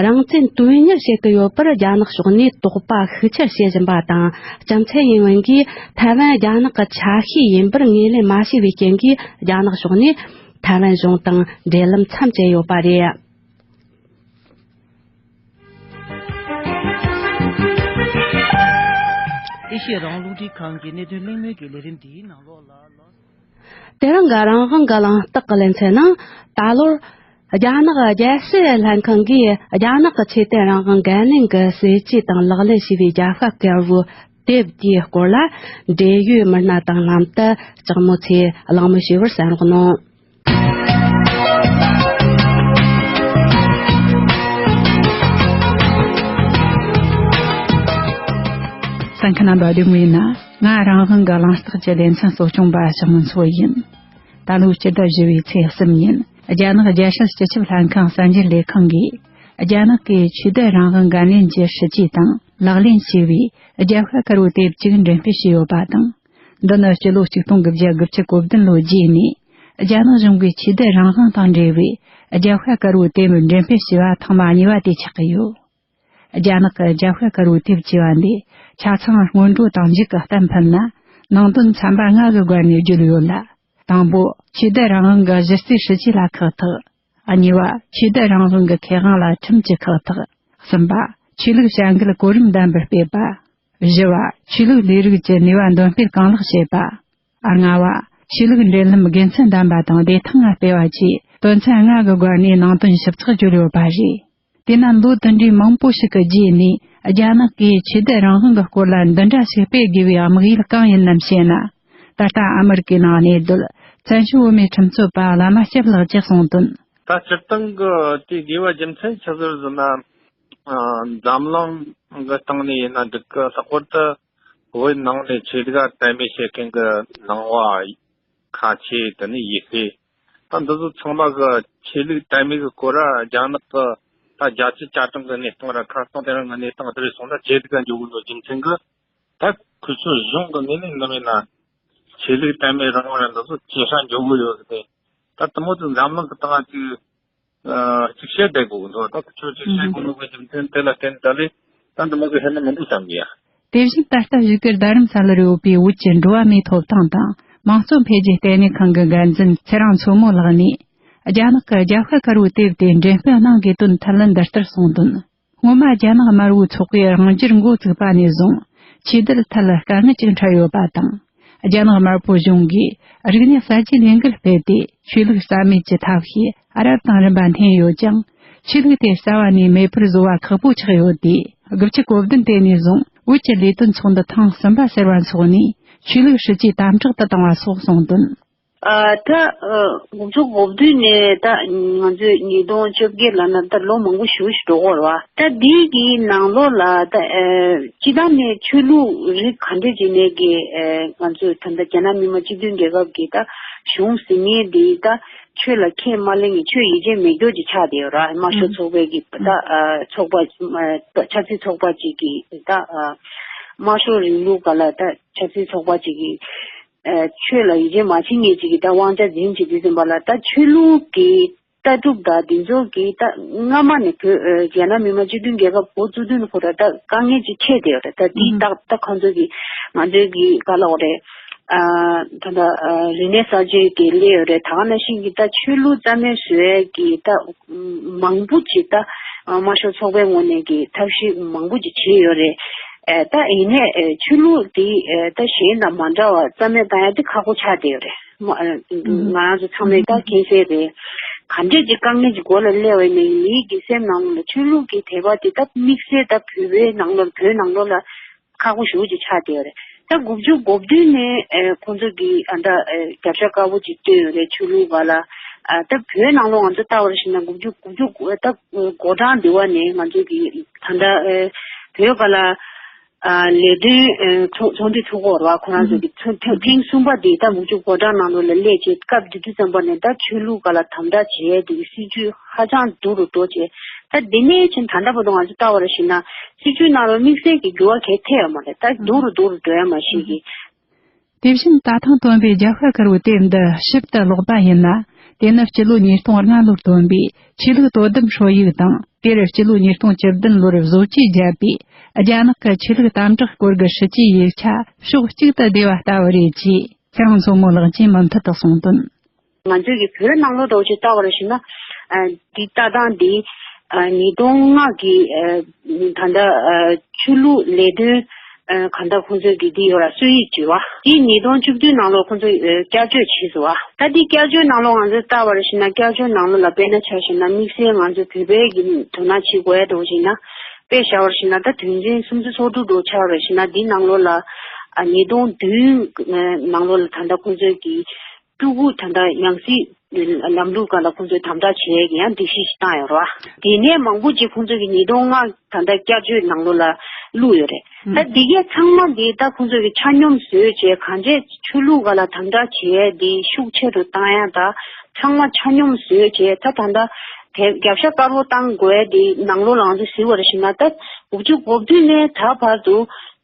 རང་བཙན་དོན་གཉེར་བྱེད་ཀྱི་ཡོད་པར་རྒྱ་ནག་ཕྱོགས་ནས་དོགས་པ་ཤུགས་ཆེར་བྱེད་བཞིན་པ་དང་། ལྕམ་ཚའེ་ཡིན་ཝེན་གྱིས་ཐའེ་ཝན་རྒྱ་ནག་གི་ཆ་ཤས་ཡིན་པར་ངོས་ལེན་མ་བྱས་པའི་རྐྱེན་གྱིས། རྒྱ་ནག་ཕྱོགས་ནས་ཐའེ་ཝན་གཞུང་དང་འབྲེལ་ལམ་མཚམས་བཅད་ཡོད་པ་རེད། ཨེ་ཤེ་ཡ་རང་དབང་རླུང་འཕྲིན་ཁང་གི་གནད་དོན་གླེང་མོལ་གྱི་ལས་རིམ་འདིའི་ནང་ལོགས་ལ། དེ་རིང་གི་རང་དབང་གི་གླེང་སྟེགས་ཀྱི་ལེ་ཚན་ནང་ད་ལོར་རྒྱ་ནག་རྒྱལ་སྤྱིའི་ལྷན་ཁང་གིས་རྒྱ་ནག་གི་ཆོས་དད་རང་དབང་འགན་ལེན་གྱི་སྲིད་ཇུས་དང་ལག་ལེན་བྱས་པའི་རྒྱབ་ཤ་དཀར་བོའི་དེབ་དེའི་སྐོར་ལ་འབྲེལ་ཡོད་མི་སྣ་དང་ལྷན་དུ་ལྕགས་མོ་ཚོས་གླེང་མོལ་བྱས་པར་གསན་རོགས་གནང་། གསན་མཁན་རྣམ་པ་བདེ་མོ་ཡིན་ན། ང་རང་དབང་གི་གླེང་སྟེགས་ཀྱི་ལེ་ཚན་གཙོ་སྐྱོང་པ་ཞང་མུན་མཚོ་ཡིན། ད་ལོའི་སྤྱི་ཟླ་བཞི་པའི་ཚེས་གསུམ་ཉིན་རྒྱ་ནག་རྒྱལ་སྲིད་སྤྱི་ཁྱབ་ལྷན་ཁང་གསར་འགྱུར་ལས་ཁང་གིས་རྒྱ་ནག་གི་ཆོས་དད་རང་དབང་འགན་ལེན་གྱི་སྲིད་ཇུས་དང་ལག་ལེན་བྱས་པའི་རྒྱབ་ཤ་དཀར་བོའི་དེབ་ཅིག་འགྲེམས་སྤེལ་བྱས་ཡོད་པ་དང་། འདི་ནི་སྤྱི་ལོ་ཆིག་སྟོང་དགུ་བརྒྱ་དགུ་བཅུ་གོ་བདུན་ལོའི་རྗེས་ནས་རྒྱ་ནག་གཞུང་གིས་ཆོས་དད་རང་དབང་དང་འབྲེལ་བའི་རྒྱབ་ཤ་དཀར་བོའི་དེབ་འགྲེམས་སྤེལ་བྱས་པ་ཐེངས་མ་གཉིས་པ་དེ་ཆགས་ཀྱི་ཡོད། རྒྱ་ནག་གི་རྒྱབ་ཤ་དཀར་བོའི་དེབ་ཅེས་པ་འདི་ཆ་ཚང་སྔོན་འགྲོ་དང་མཇུག་གི་གཏམ་ཕུད་ན་ནང་དོན་ཚན་པ་ལྔ་གི་སྒོ་ནས་བརྗོད་ཡོད་ལ། དང་པོ། ཆོས་དད་རང་དབང་གི་གཞི་རྩའི་སྲིད་ཇུས་ལ་ཁག་ཐེག་གཉིས་པ། ཆོས་དད་རང་དབང་གི་ཁེ་དབང་ལ་ཁྲིམས་ཀྱི་ཁག་ཐེག་གསུམ་པ། ཆོས་ལུགས་བྱ་འགུལ་གོ་རིམ་ལྡན་པར་སྤེལ་བ། བཞི་བ། ཆོས་ལུགས་ལས་རིགས་ཀྱི་ནུས་པ་འདོན་སྤེལ་གང་ལེགས་བྱེད་པ། ལྔ་བ། ཆོས་ལུགས་འབྲེལ་ལམ་དགེ་མཚན་ལྡན་པ་དང་བདེ་ཐང་ང་སྤེལ་བ་བཅས་དོན་ཚན་ལྔ་གི་སྒོ་ནས་ནང་དོན་ཞིབ་ཚགས་བརྗོད་ཡོད་པ་རེད། དེས་ན་ལོ་དེ་འདྲའི་མང་པོ་ཞིག་གི་རྗེས་ནས་རྒྱ་ནག་གིས་ཆོས་དད་རང་དབང་གི་སྐོར་ལ་འདི་འདྲ་ཞིག་སྤེལ་དགོས་པའི་དམིགས་ཡུལ་གང་ཡིན་ནམ་ཞེ་ན། ད་ལྟ་ཨ་མི་རི་ཀའི་ནང་གནས་སྡོད་བཙན་བྱོལ་བོད་མིའི་ཁྲིམས་རྩོད་པ་བླ་མ་སྐྱབས་ལགས་ཀྱིས་གསུངས་དོན། ད་སྤྱིར་བཏང་གི་དེ་དགོས་པ་རྒྱུ་མཚན་ཆི་ཟིག་ཟེར་ན། ཨ། འཛམ་གླིང་གི་སྟེང་ནས་ཡིན་ན་འགྲིག་གི། ལྷག་པར་དུ་བོད་ནང་ནས་ཆོས་ལུགས་དད་མོས་བྱེད་མཁན་གྱི་ནང་པ་ཁ་ཆེ། དེ་ནས་ཡེ་ཤུ། ད་འདི་ཚོ་ཚང་མ་གི་ཆོས་ལུགས་དད་མོས་ཀྱི་སྐོར་ར་རྒྱ་ནག་གི་ད་རྒྱལ་སྤྱིའི་བཅའ་ཁྲིམས་ཀྱི་གནས་སྟངས་ར་ཁ་སང་དེ་རིང་གི་གནས་སྟངས་དེ་རེ་སོང་ན་ཇེ་སྡུག་ག་འགྱོ་གི་ཡོད་རྒྱུ་མཚན་གྱི། ད་ཁོ་ཚོའི་གཞུང་གི་ངོས་ནས་ནམ་ཡིན་ན་ཆོས་ལུགས་དད་མོས་རང་དབང་ར་འདི་ཚོ་ཇེ་ཤ་འགྱོ་གི་ཡོད་ཟེར་ཏེ། ད་དེ་མོ་དེ་འཛམ་གླིང་གི་སྟེང་ཅིག་ཨ་ཅིག་བཤད་བསྡད་དགོས་ཀྱི་འདུག་ད་ཁོ་ཚོས་ཅིག་བཤད་དགོས་ནོ་གི་རྒྱུ་མཚན་དེ་ལ་བརྟེན་ད་ལས་ད་འདི་མོ་གི་ཧེ་ན་མི་འདུག་བསམ་གི་ཡ། དེ་བཞིན་ད་ལྟ་བཞུགས་སྒར་རྡ་རམ་ས་ལར་ཡོད་པའི་བོད་ཀྱི་འགྲོ་བ་མིའི་ཐོབ་ཐང་དང་མང་གཙོ་འཕེལ་རྒྱས་ལྟེ་གནས་ཁང་གི་འགན་འཛིན་ཚེ་རིང་མཚོ་མོ་ལགས་ནས་རྒྱ་ནག་གི་རྒྱབ་ཤ་དཀར་བོའི་དེབ་དེ་འགྲེམས་སྤེལ་གནང་དགོས་དོན་ཐད་ལ་འདི་ལྟར་གསུངས་དོན། སྔོན་མ་རྒྱ་ནག་དམར་པོའི་ཚོགས་པས་རང་རྒྱལ་འགོ་བཙུགས་པ་ནས་བཟུང་ཆོས་དད་ཐད་ལ་དཀའ་ངལ་ཅིག་འཕྲད་ཡོད་པ་དང་། རྒྱ་ནག་དམར་པོ་གཞུང་གིས་རིག་གནས་གསར་བརྗེའི་ལས་འགུལ་སྤེལ་ཏེ་ཆོས་ལུགས་རྩ་མེད་ཀྱི་ཐབས་ཤེས་རབ་དང་རིམ་པ་འཐེན་ཡོད་ཀྱང་། ཆོས་ལུགས་དེ་རྩ་བ་ནས་མེད་པར་བཟོ་བ་ཁག་པོ་ཆགས་ཡོད་དེ། དགུ་བཅུ་གོ་བདུན་དེ་ནས་བཟུང་བོད་ཀྱི་ལས་དོན་ཚོགས་འདུ་ཐེངས་གསུམ་པ་ཟེར་བ་འཚོགས་ནས་ཆོས་ལུགས་སྲིད་ཇུས་དམ་དྲག་ཏུ་བཏང་བ་སོགས་གསུངས་དོན། ཨ། ད་ཨ་དགུ་བཅུ་གོ་བདུན་ནས་ད་ང་ཚོས་ཉིས་སྟོང་བཅོ་བརྒྱད་ལ་ན་ད་ལོ་མང་པོ་ཞེ་པོ་ཞིག་འགྲོ་གི་ཡོད་རེད་བ། ད་འདི་གི་ནང་ལོགས་ལ་ད་ཨ་སྤྱི་བཏང་ནས་ཆོས་ལུགས་རིགས་ག་འདྲས་ཅིག་ནས་གི་ཨ་ང་ཚོས་ད་ལྟ་རྒྱ་ནག་མི་དམངས་སྤྱི་མཐུན་རྒྱལ་ཁབ་ཀྱི་ད་གཞུང་ཟེར་མཁན་འདི་ད་ཆོས་ལ་ཁས་མ་ལེན་མཁན་ཆོས་ཡིད་ཆེས་མེད་མཁན་ཅིག་ཆགས་བསྡད་ཡོད་རེད། དམར་ཤོག་ཚོགས་པའི་གི་ད་ཨ་ཚོགས་པ་ཨ་ཆབ་སྲིད་ཚོགས་པ་ཅིག་གི་ད་ཨ་དམར་ཤོག་རིང་ལུགས་སྒང་ལ་ད་ཆབ་སྲིད་ཚོགས་པ་ཅིག་གི་ཨ་ཆོས་ལ་ཡིད་ཆེས་མ་བྱེད་མཁན་ཅིག་གི་ད་དབང་ཆ་འཛིན་བྱེད་དུས་ཙམ་པ་ལ་ད་ཆོས་ལུགས་ཀྱི་ལྟ་གྲུབ་དང་འདི་ཚོ་གི་ད་སྔ་མ་ནས་བོད་ཨ་རྒྱ་ནག་མི་དམངས་སྤྱི་མཐུན་རྒྱལ་ཁབ་འགོ་བཙུགས་དུས་ནས་ཁོ་ར་ད་དཀའ་ངལ་ཅིག་འཕྲད་བསྡད་ཡོད་རེད། ད་དེའི་ད་ད་ཁོང་ཚོ་གི་ང་ཚོའི་གི་ག་ལབ་དགོས་རེད། ཨ་ད་ད་ཨ་རིག་གནས་གསར་བརྗེ་གི་སླེབས་ཡོད་རེད། ད་ག་ནང་བཞིན་གི་ད་ཆོས་ལུགས་རྩ་མེད་བཟོ་ཡས་གི་ད་མང་པོ་ཅིག་ད་དམར་ཤོག་ཚོགས་པའི་ངོས་ནས་གི་ཐབས་ཤེས་མང་པོ་ཅིག་བྱས་ཡོད་རེད། ཨེ་ད་ཡིན་ནའི་ཨེ་ཆོས་ལུགས་དེ་ཨེ་ད་གཞན་དང་མ་འདྲ་བ་རྩ་མེད་བཏང་ཡ་དེ་ཁག་པོ་ཆགས་བསྡད་ཡོད་རེད། མ་ཨེ་ང་རང་ཚོ་ཚང་མས་ད་མཁྱེན་གསལ་རེད། ག་འདྲས་ཀྱི་དཀའ་ངལ་གྱི་སྒོ་ལ་སླེབས་པ་ཡིན་ནའི་མིའི་གི་སེམས་ནང་ལ་ཆོས་ལུགས་ཀྱི་དད་པ་དེ་ད་དམིགས་བསལ་ད་བོད་པའི་ནང་ལ་བོད་ནང་ལོགས་ལ་ཁག་པོ་ཞེ་པོ་ཅིག་ཆགས་བསྡད་ཡོད་རེད། ད་དགུ་བཅུ་གོ་བདུན་ནས་ཨེ་ཁོང་ཚོ་གི་ཨ་ད་ཨེ་རྒྱབ་ཤ་དཀར་པོ་ཅིག་བཏོན་ཡོད་རེད་ཆོས་ལུགས་སྒང་ལ། ཨ་ད་བོད་ནང་ལོགས་ང་ཚོ་ལྟ་བ་རེ་བྱས་ན་དགུ་བཅུ་དགུ་བཅུ་ད་འགོ་གྲངས་འདི་བ་ནས་ང་ཚོ་གི་ད་ལྟ་ཨེ་བོད་སྒང་ལ་ཨ་ལས་དོན་ཨེ་ཚོགས་ཚོགས་འདུ་ཚོགས་ཀྱི་ཡོད་རེད་བ། ཁོ་རང་ཚོ་གི་ཚོགས་ཐེངས་ཐེངས་གསུམ་པ་འདི་ད་དགུ་བཅུ་འགོ་གྲངས་ནང་ལོགས་ལ་སླེབས་རྗེས་སྐབས་དེ་དུས་ཙམ་པ་ནས་ད་ཆོས་ལུགས་སྒང་ལ་དམ་དྲག་བྱེད་ཡས་དེ་གི་སྲིད་ཇུས་ཧ་ཅང་སྡུག་རུ་འགྲོ་བྱས། ད་འདི་ནས་ཕྱིན་ད་ལྟ་བར་དུ་ང་ཚོ་ལྟ་བ་རེ་བྱས་ན་སྲིད་ཇུས་ནང་ལ་དམིགས་བསལ་གྱི་འགྱུར་བ་གང་ཡང་ཐེབས་ཡོད་མ་རེད། ད་སྡུག་རུ་སྡུག་རུ་འགྲོ་ཡ་མ་ཤེས་ཀི། དེ་བཞིན་ད་ཐེངས་བཏོན་པའི་རྒྱབ་ཤ་དཀར་བོའི་དེབ་འདི་ཞིབ་ཏུ་ཀློག་པ་ཡིན་ན། དེ་ནི་སྤྱི་ལོ་ཉིས་སྟོང་ལྔ་ལོར་བཏོན་པའི་ཆོས་ལུགས་དོ་དམ་ཧྲོལ་ཡིག་དང་། དེར་སྤྱི་ལོ་ཉིས་སྟོང་བཅུ་བདུན་ལོར་བཟོ་བཅོས་བརྒྱབ་པའི་རྒྱ་ནག་གི་ཆོས་ལུགས་དམ་དྲག་སྐོར་གྱི་སྲིད་ཇུས་ཡིག་ཆ་ཕྱོགས་གཅིག་ཏུ་བསྡུས་པ་ལྟ་བུ་རེད་ཅེས་ཚེ་རིང་མཚོ་མོ་ལགས་ཀྱིས་མུ་མཐུད་དུ་གསུངས་དོན། ང་ཚོས་ཀྱི་བོད་ནང་ལོགས་འདྲ་བོ་ཅིག་ལྟ་བ་རེ་བྱས་ན། ཨ་འདི་ལྟ་སྟངས་འདི་ཨ་ཉིས་སྟོང་ལྔ་གི་ཨ་ད་ལྟ་ཨ་ཆོས་ལུགས་ལས་དོན་ ཨ་གང་ལྟར་ཁོང་ཚོས་ཀྱི་འདི་ཡོད་ར། སྲོལ་ཡིག་བྱས་པ་འདི་ཉིས་སྟོང་བཅུ་བདུན་ནང་ལོགས་ཁོང་ཚོས་ཨ་བསྐྱར་བཅོས་བྱས་སོང་བ། ད་འདི་བསྐྱར་བཅོས་ནང་ལོགས་ང་ཚོས་ལྟ་བ་རེད་ཞེ་ན། བསྐྱར་བཅོས་ནང་ལོགས་ལ་དཔེར་ན་ཆ་བཞག་ན་དམིགས་བསལ་ང་ཚོས་བོད་པའི་གི་དོ་སྣང་བྱེད་དགོས་ཡ་འདུག་ཞེ་ན། དཔེ་བཞག་པ་ཞེ་ན་ད་དོན་ཚན་སུམ་ཅུ་སོ་དྲུག་འདྲ་ཆགས་པ་རེད་ཞེ་ན། འདི་ནང་ལོགས་ལ་ཨ་ཉིས་སྟོང་བདུན་ནང་ལོགས་ལ་ད་ལྟ་ཁོང་ཚོས་ཀྱི་སྤྲུལ་སྐུ་ད་ལྟ་ཡང་སྲིད་ལམ་ལུགས་སྒང་ལ་ཁོང་ཚོས་དམ་དྲག་བྱེད་ཡས་ཀྱི་ཡང་སྒྲིག་གཞི་ཞིག་བཏང་ཡོད་རེད་བ། དེ་ནས་མང་པོ་ཅིག་ཁོང་ཚོས་ཀྱི་ཉིས་སྟོང་ལྔ་ད་ལྟ་བསྐྱར་བཅོས་ནང་ལོགས་ལ་བླུགས་ཡོད་རེད། ད་འདི་གས་ཚང་མ་འདི་ད་ཁོང་ཚོས་ཀྱི་ཆ་སྙོམས་བཟོས་བྱས། གང་བྱས་ཆོས་ལུགས་སྒང་ལ་དམ་དྲག་བྱེད་ཡས་འདི་ཤུགས་ཆེ་རུ་བཏང་ཡ། ད་ཚང་མ་ཆ་སྙོམས་བཟོས་བྱས། ད་ད་ལྟ་དེ་རྒྱབ་ཤ་དཀར་པོ་བཏང་དགོས་ཡས་འདི་ནང་ལོགས་ལ་ང་ཚོས་གཟིགས་པ་རེད་ཞེ་ན། ད་དགུ་བཅུ་གོ་བདུན་ནས་ད་བར་དུ་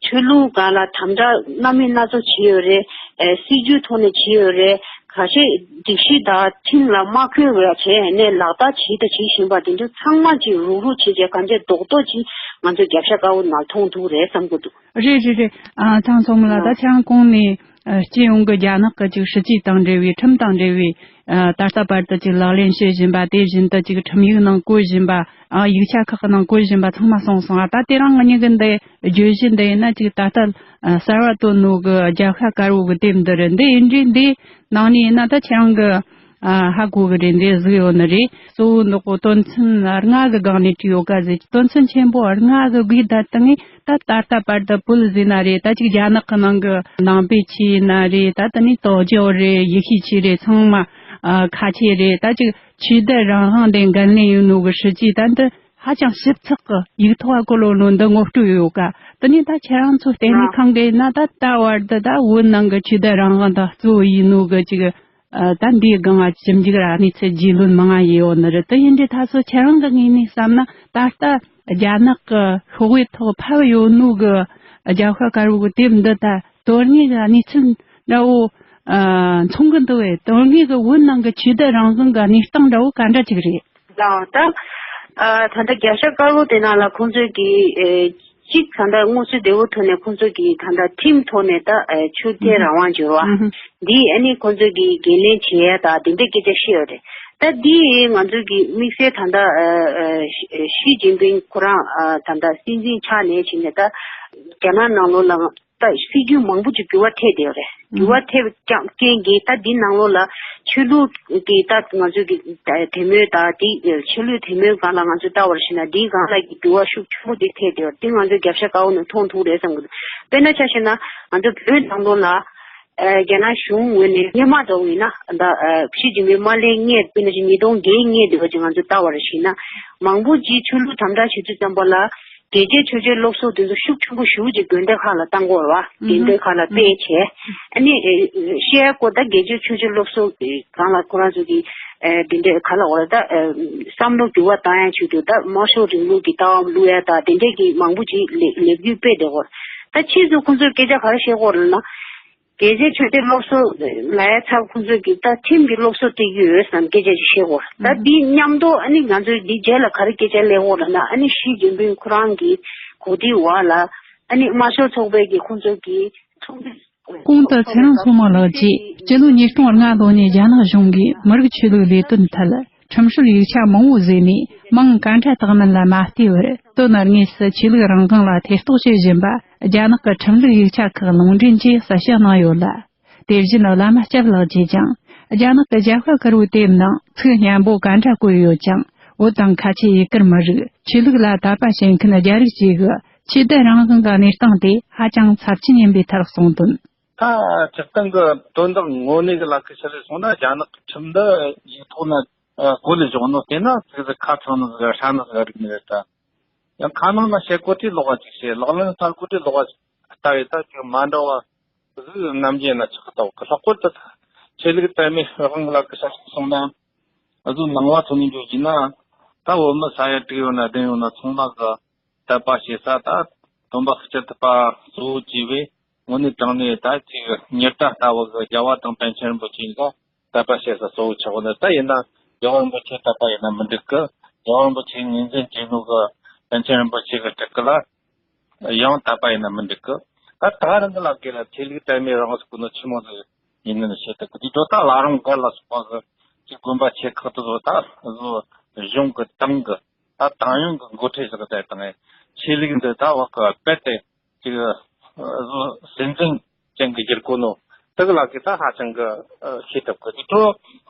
ཆོས་ལུགས་སྒང་ལ་དམ་དྲག་སྣ་མིན་སྣ་ཚོགས་བྱས་ཡོད་རེད། ཨེ་སྲིད་ཇུས་ཐོག་ནས་བྱས་ཡོད་རེད། ཁ་ཤས་སྒྲིག་གཞི་དང་ཁྲིམས་ལ་མ་འཁོད་པ་བྱས་ནས་ལག་བསྟར་བྱས་དང་བྱེད་བཞིན་པ་དེ་ཚོ་ཚང་མ་ཅིག་རུག་རུག་བྱས་བྱས་གང་ཅི་རྡོག་རྡོག་ཅིག་ང་ཚོས་རྒྱབ་ཤ་དཀར་པོ་ནང་མཐོང་ཐུབ་རེད་བསམ་གྱི་འདུག་རེད་རེད་རེད། ཨ་ཚང་སོང་ལ་ད་ཨ་ཆང་གོང་ནས་ཨ་སྤྱི་ཡོངས་ཀྱི་རྒྱ་ནག་གི་ཅིག་སྲིད་ཇུས་དང་འབྲེལ་བའི། ཁྲིམས་དང་འབྲེལ་བའི་ཨ་ད་ལྟ་བར་དུ་ཅིག་ལག་ལེན་བྱེད་བཞིན་པ། དེ་བཞིན་དུ་ཅིག་ཁྲིམས་ཡིག་ནང་བཀོད་བཞིན་པ། ཨ་ཡིག་ཆ་ཁག་གི་ནང་བཀོད་བཞིན་པ་ཚང་མ་སོང་སོང་། ཨ་ད་དེ་རིང་ང་གཉིས་ཀྱི་འདི་བརྗོད་གཞི་འདི་ཡིན་ན་ཅིག་ད་ལྟ་ཨ་གསར་བ་བཏོན་ནོ་གི་རྒྱལ་ཁ་དཀར་པོ་གི་དེབ་འདི་རེད། འདི་ཡིན་དུས་འདི་ནང་ནས་ཡིན་ན་ད་ཁྱེད་རང་གི་ཨ་ཧ་གོ་གི་རེད། འདི་གཟིགས་ཡོད་ནི་རེད། གཙོ་བོ་འདི་གོ་དོན་ཚན་ལྔ་གི་སྒང་ནས་བྲིས་ཡོད་ག་ཟེར། དོན་ཚན་ཆེན་པོ་ལྔ་གི་དགོས་ད་ལྟ་ངས་ད་ད་ལྟ་བར་དུ་བོད་ཟེར་ན་རེད། ད་ཅིག་རྒྱ་ནག་གི་ནང་གི་ནང་པའི་ཆོས་ཡིན་ན་རེད། ད་དེ་ནས་དོ་ཅོ་རེད། ཡེ་ཤུའི་ཆོས་རེད། ཚང་མ་ཨ་ཁ་ཆེ་རེད། ད་ཅིག་ཆོས་དད་རང་དབང་དེ་འགན་ལེན་ཡོད་ནོ་གི་སྲིད་ཇུས་ད་འདི་ཧ་ཅང་ཞིབ་ཚགས་ཀྱི་ཡིག་ཐོག་ག་བཀོད་ཡོད་ནོ་འདི་ངོ་སྤྲོད་ཡོད་ག་དེ་ནས་ད་ཁྱེད་རང་ཚོ་ལྟེ་གནས་ཁང་གིས་ན་ད་ད་བར་དུ་ད་བོད་ནང་གི་ཆོས་དད་རང་དབང་དང་གཙོ་བོ་ཡིན་ནོ་གི་ཅིག་ཨ་ད་འདིའི་སྒང་ང་ཞིབ་འཇུག་ར་གནས་ཚུལ་རྒྱུས་ལོན་མང་ང་ཡོད་ནི་རེད། དེ་ཡིན་དུས་ད་སོ་ཁྱེད་རང་གི་ངོས་ནས་བསམ་ན་ད་ལྟ་རྒྱ་ནག་གི་ཤོག་བུའི་ཐོག་ཕབ་ཡོད་ནོ་གི་རྒྱལ་ཁ་དཀར་པོ་གི་དེབ་འདི་ད་དོན་དངོས་གི་གནས་ཚུལ་འདྲ་བོ་ཨ་མཚུངས་གི་འདུག་བས། དོན་དངོས་གི་བོད་ནང་གི་ཆོས་དད་རང་དབང་གི་གནས་སྟངས་འདྲ་བོ་ག་འདྲ་ཅིག་རེད། ལགས། ད་ཨ་ད་ལྟ་རྒྱལ་ཤ་དཀར་པོ་དེ་ནང་ལ་ཁོང་ཚོས་ཀྱི་ཨེ་གཅིག་ད་ལྟ་སྔོན་ཚུད་བདེ་བོ་ཐོག་ནས་ཁོང་ཚོས་ཀྱི་ད་ལྟ་ཁྲིམས་ཐོག་ནས་ད་ཨེ་ཆོས་དད་རང་དབང་འབྱོར་བ་འདི་ཨ་ནི་ཁོང་ཚོས་ཀྱི་འགན་ལེན་བྱེད་ཡ་ད་དེ་འདྲའི་སྐད་ཆ་བཤད་ཡོད་རེད། ད་འདི་ང་ཚོས་ཀྱི་དམིགས་བསལ་ད་ལྟ་ཨ་ཨ་ཞི་ཞི་ཅིན་ཕིང་ཁོ་རང་ཨ་ད་ལྟ་སྲིད་འཛིན་ཆགས་ནས་བྱས་ནས་ད་རྒྱ་ནག་ནང་ལོགས་ལ་ད་སྲིད་ཇུས་མང་པོ་ཅིག་འགྱུར་བ་ཐེབས་བསྡད་ཡོད་རེད། འགྱུར་བ་ཐེབས་ཀྱང་རྐྱེན་གྱིས་ད་འདི་ནང་ལོགས་ལ་ཆོས་ལུགས་ཀྱི་ད་ང་ཚོས་ཀྱི་ད་དད་མོས་དང་དེ་ཆོས་ལུགས་དད་མོས་སྒང་ལ་ང་ཚོས་ལྟ་བར་ཞིག་ན་འདིའི་སྒང་ལ་ཀྱི་འགྱུར་བ་ཤུགས་ཆེན་པོ་ཅིག་ཐེབས་བསྡད་ཡོད་རེད། འདི་ང་ཚོས་རྒྱབ་ཤ་དཀར་པོ་ནས་མཐོང་ཐུབ་རེད་བསམ་གི་འདུག་དཔེར་ན་ཆ་བཞག་ན་ང་ཚོ་བོད་ནང་ལོགས་ལ་ཨ་རྒྱ་ནག་གཞུང་ངོས་ནས་སྔོན་མ་འདྲ་བོ་ཡིན་ན་ད་ཨ་ཞི་ཅིན་ཕིང་མ་སླེབས་སྔོན་དཔེར་ན་ཅིག་ཉིས་སྟོང་བརྒྱད་སྔོན་དེ་བ་ཅིག་ང་ཚོས་ལྟ་བར་ཞིག་ན་མང་པོ་ཅིག་ཆོས་ལུགས་དམ་དྲག་བྱེད་དུས་ཙམ་པ་ལ། རྒྱལ་སྤྱིའི་ཆོས་བརྒྱུད་སློབ་གསོ་དེ་ཚོ་ཤུགས་ཆེན་པོ་ཞེ་པོ་ཅིག་དགོན་སྡེ་ཁག་ལ་བཏང་གི་ཡོད་རེད་བ། དགོན་སྡེ་ཁག་ལ་སྤེལ་བྱས། ཨ་ནི་ཨེ་བཤད་ཡ་སྐོར་ད་རྒྱལ་སྤྱིའི་ཆོས་བརྒྱུད་སློབ་གསོ་སྒང་ལ་ཁོ་རང་ཚོ་གི་ཨེ་དེ་འདྲའི་ག་ལ་འོ་རེད་ད་ཨེ་བསམ་བློ་འགྱུར་བ་བཏང་ཡ་ཆེད་དུ་ད་དམར་ཤོག་རིང་ལུགས་ཀྱི་ལྟ་བ་བླུག་ཡ་ད་དེ་འདྲའི་གི་མང་པོ་ཅིག་ལས་ལས་འགུལ་སྤེལ་བསྡད་ཡོད་རེད། ད་ཕྱིས་སུ་ཁོང་ཚོས་སྐད་ཆ་ག་རེ་བཤད་ཀྱི་ཡོད་རེད་ལབ་ན། རྒྱལ་སྤྱིའི་ཆོས་བརྒྱུད་སློབ་གསོ་ལ་ཡ་ཚབ་ཁོང་ཚོས་ཀྱི་ད་ཁྲིམས་ཀྱི་སློབ་གསོ་སྤྲད་ཀྱི་ཡོད་བསམ་སྐད་ཆ་ཅིག་བཤད་ཀྱི་ཡོད་རེད། ད་འདི་མཉམ་དུ་ཨ་ནི་ང་ཚོས་འདི་རྗེས་ལ་ག་རེ་སྐད་ཆ་སླེབས་ཀྱི་ཡོད་རེད་ན་ཨ་ནི་ཞི་ཅིན་ཕིང་ཁོ་རང་གི་གོ་སྒྲིག་འོག་ལ་ཨ་ནི་དམར་ཤོག་ཚོགས་པའི་གི་ཁོང་ཚོ་གི་ཚོགས་འདུ། གོང་དུ་ཚེ་རིང་མཚོ་མོ་ལགས་ཀྱིས་སྤྱི་ལོ་ཉིས་སྟོང་ལྔ་ལོ་ནས་རྒྱ་ནག་གཞུང་གིས་མི་རིགས་ཆོས་ལུགས་ལས་དོན་ཐད་ཁྲིམས་སྲོལ་ཡིག་ཆ་མང་བོ་བཟོས་ནས་མིང་ག་འདྲ་བཏགས་མིན་ལ་མ་བལྟས་པར་དོན་དངོས་སུ་ཆོས་ལུགས་རང་དབང་ལ་ཐེ་གཏོགས་བྱེད་བཞིན་པ་རྒྱ་ནག་གི་ཁྲིམས་ལུགས་ཡིག་ཆ་ཁག་ལུང་འདྲེན་གྱིས་གསལ་བཤད་གནང་ཡོད་ལ། དེ་བཞིན་བླ་མ་སྐྱབས་ལགས་ཀྱིས་ཀྱང་རྒྱ་ནག་གི་རྒྱལ་ཁབ་དཀར་པོའི་དེབ་ནང་ཚིག་སྙན་པོ་ག་འདྲ་བཀོད་ཡོད་ཀྱང་བོད་དང་ཁ་ཆེ་ཡུལ་གར་མི་རིགས་ཆོས་ལུགས་ལ་དད་པ་བྱེད་མཁན་རྒྱ་རིགས་བཅས་ཀྱི་ཆོས་དད་རང་དབང་གི་གནས་སྟངས་དེ་ཧ་ཅང་ཚབས་ཆེན་ཡིན་པའི་ཐད་གསུངས་དོན། ད་སྤྱིར་བཏང་གི་དོན་དག་དངོས་གནས་ཀྱི་ལ་ཁ་ཤས་ལ་སོང་ན་རྒྱ་ནག་གི་ཁྲིམས་འདི་ཡིག་ཐོག་ན་ཨ་བཀོད་ལས་བཞག་ནོ་དེ་ན་ཚིག་ཟིག་ཁ་ཚང་ནི་ཟིག་ཧྲ་ནི་ཟིག་རིག་ནི་རེད་ད། ཡང་ཁ་ནང་ན་བཤད་གོ་དུས་ལོག་པ་ཅིག་བཤད། ལག་ལེན་ལ་བསྟར་གོ་དུས་ལོག་པ་ཅིག་ལྟ་བས་ད་ཁྱོད་མ་འདྲ་བ་ཟིག་ནམ་རྒྱུན་ན་ཆགས་ལྟ་བུ་གི་ལྷག་པར་དུ་ཆོས་ལུགས་དད་མོས་དབང་ལ་གི་ཤ་སོང་ན་ཨ་ཟུ་ནང་བ་ཐོན་ནས་འཇོག་གྱིས་ན་ད་བོད་མི་ས་ཡ་དྲུག་ཡོད་ན་བདུན་ཡོད་ན་ཚང་མ་གི་དད་པ་བྱེད་ས་ད་སྟོན་པ་སྤྱི་ཐུབ་པ་གཙོ་བོ་བྱས་པས་དངོས་གནས་དྲང་གནས་ད་ཅིག་ཉི་ཟླ་ལྟ་བུ་གི་རྒྱལ་བ་དང་པཎ་ཆེན་རིན་པོ་ཆེ་ལ་དད་པ་བྱེད་ས་གཙོ་བོ་ཆགས་ནས་ད་ཡིན་ན་རྒྱལ་བ་རིན་པོ་ཆེ་དད་པ་ཡིན་ན་མི་འགྲིག་གི། རྒྱལ་བ་རིན་པོ་ཆེ་ངོས་འཛིན་བྱེད་ནོ་གི་པཎ་ཆེན་རིན་པོ་ཆེ་གི་སྤྲུལ་སྐུ་ལ་ཡང་དད་པ་ཡིན་ན་མི་འགྲིག་གི། ད་ད་རང་གི་ལ་སྐད་ལ་ཆོས་ལུགས་དད་མོས་རང་ཟེར་གོ་ནོ་ཆི་མོ་ཟིག་ཡིན་ནི་བཤད་དུ་གི་དེ་དོ་ད་ལ་རང་གར་ལ་སོགས་པ་གི་ཅིག་དགོན་པ་ཆེ་ཁག་ཏུ་ཟོ་ད་ཟོ་གཞུང་གི་ཏང་གི་ད་ཏང་ཡོན་གི་འགོ་ཁྲིད་ཟིག་གི་དད་དང་ཆོས་ལུགས་འདི་ད་བ་གི་རྦད་དེ་ཅིག་ ཨ་སྲིད་འཛིན་ཅན་གྱི་བསྒྱུར་གོ་ནོ་དེ་གི་ལ་གི་ད་ཧ་ཅང་གི་ཨ་ཤེས་ཐུབ་གི། དེ་ཚོ་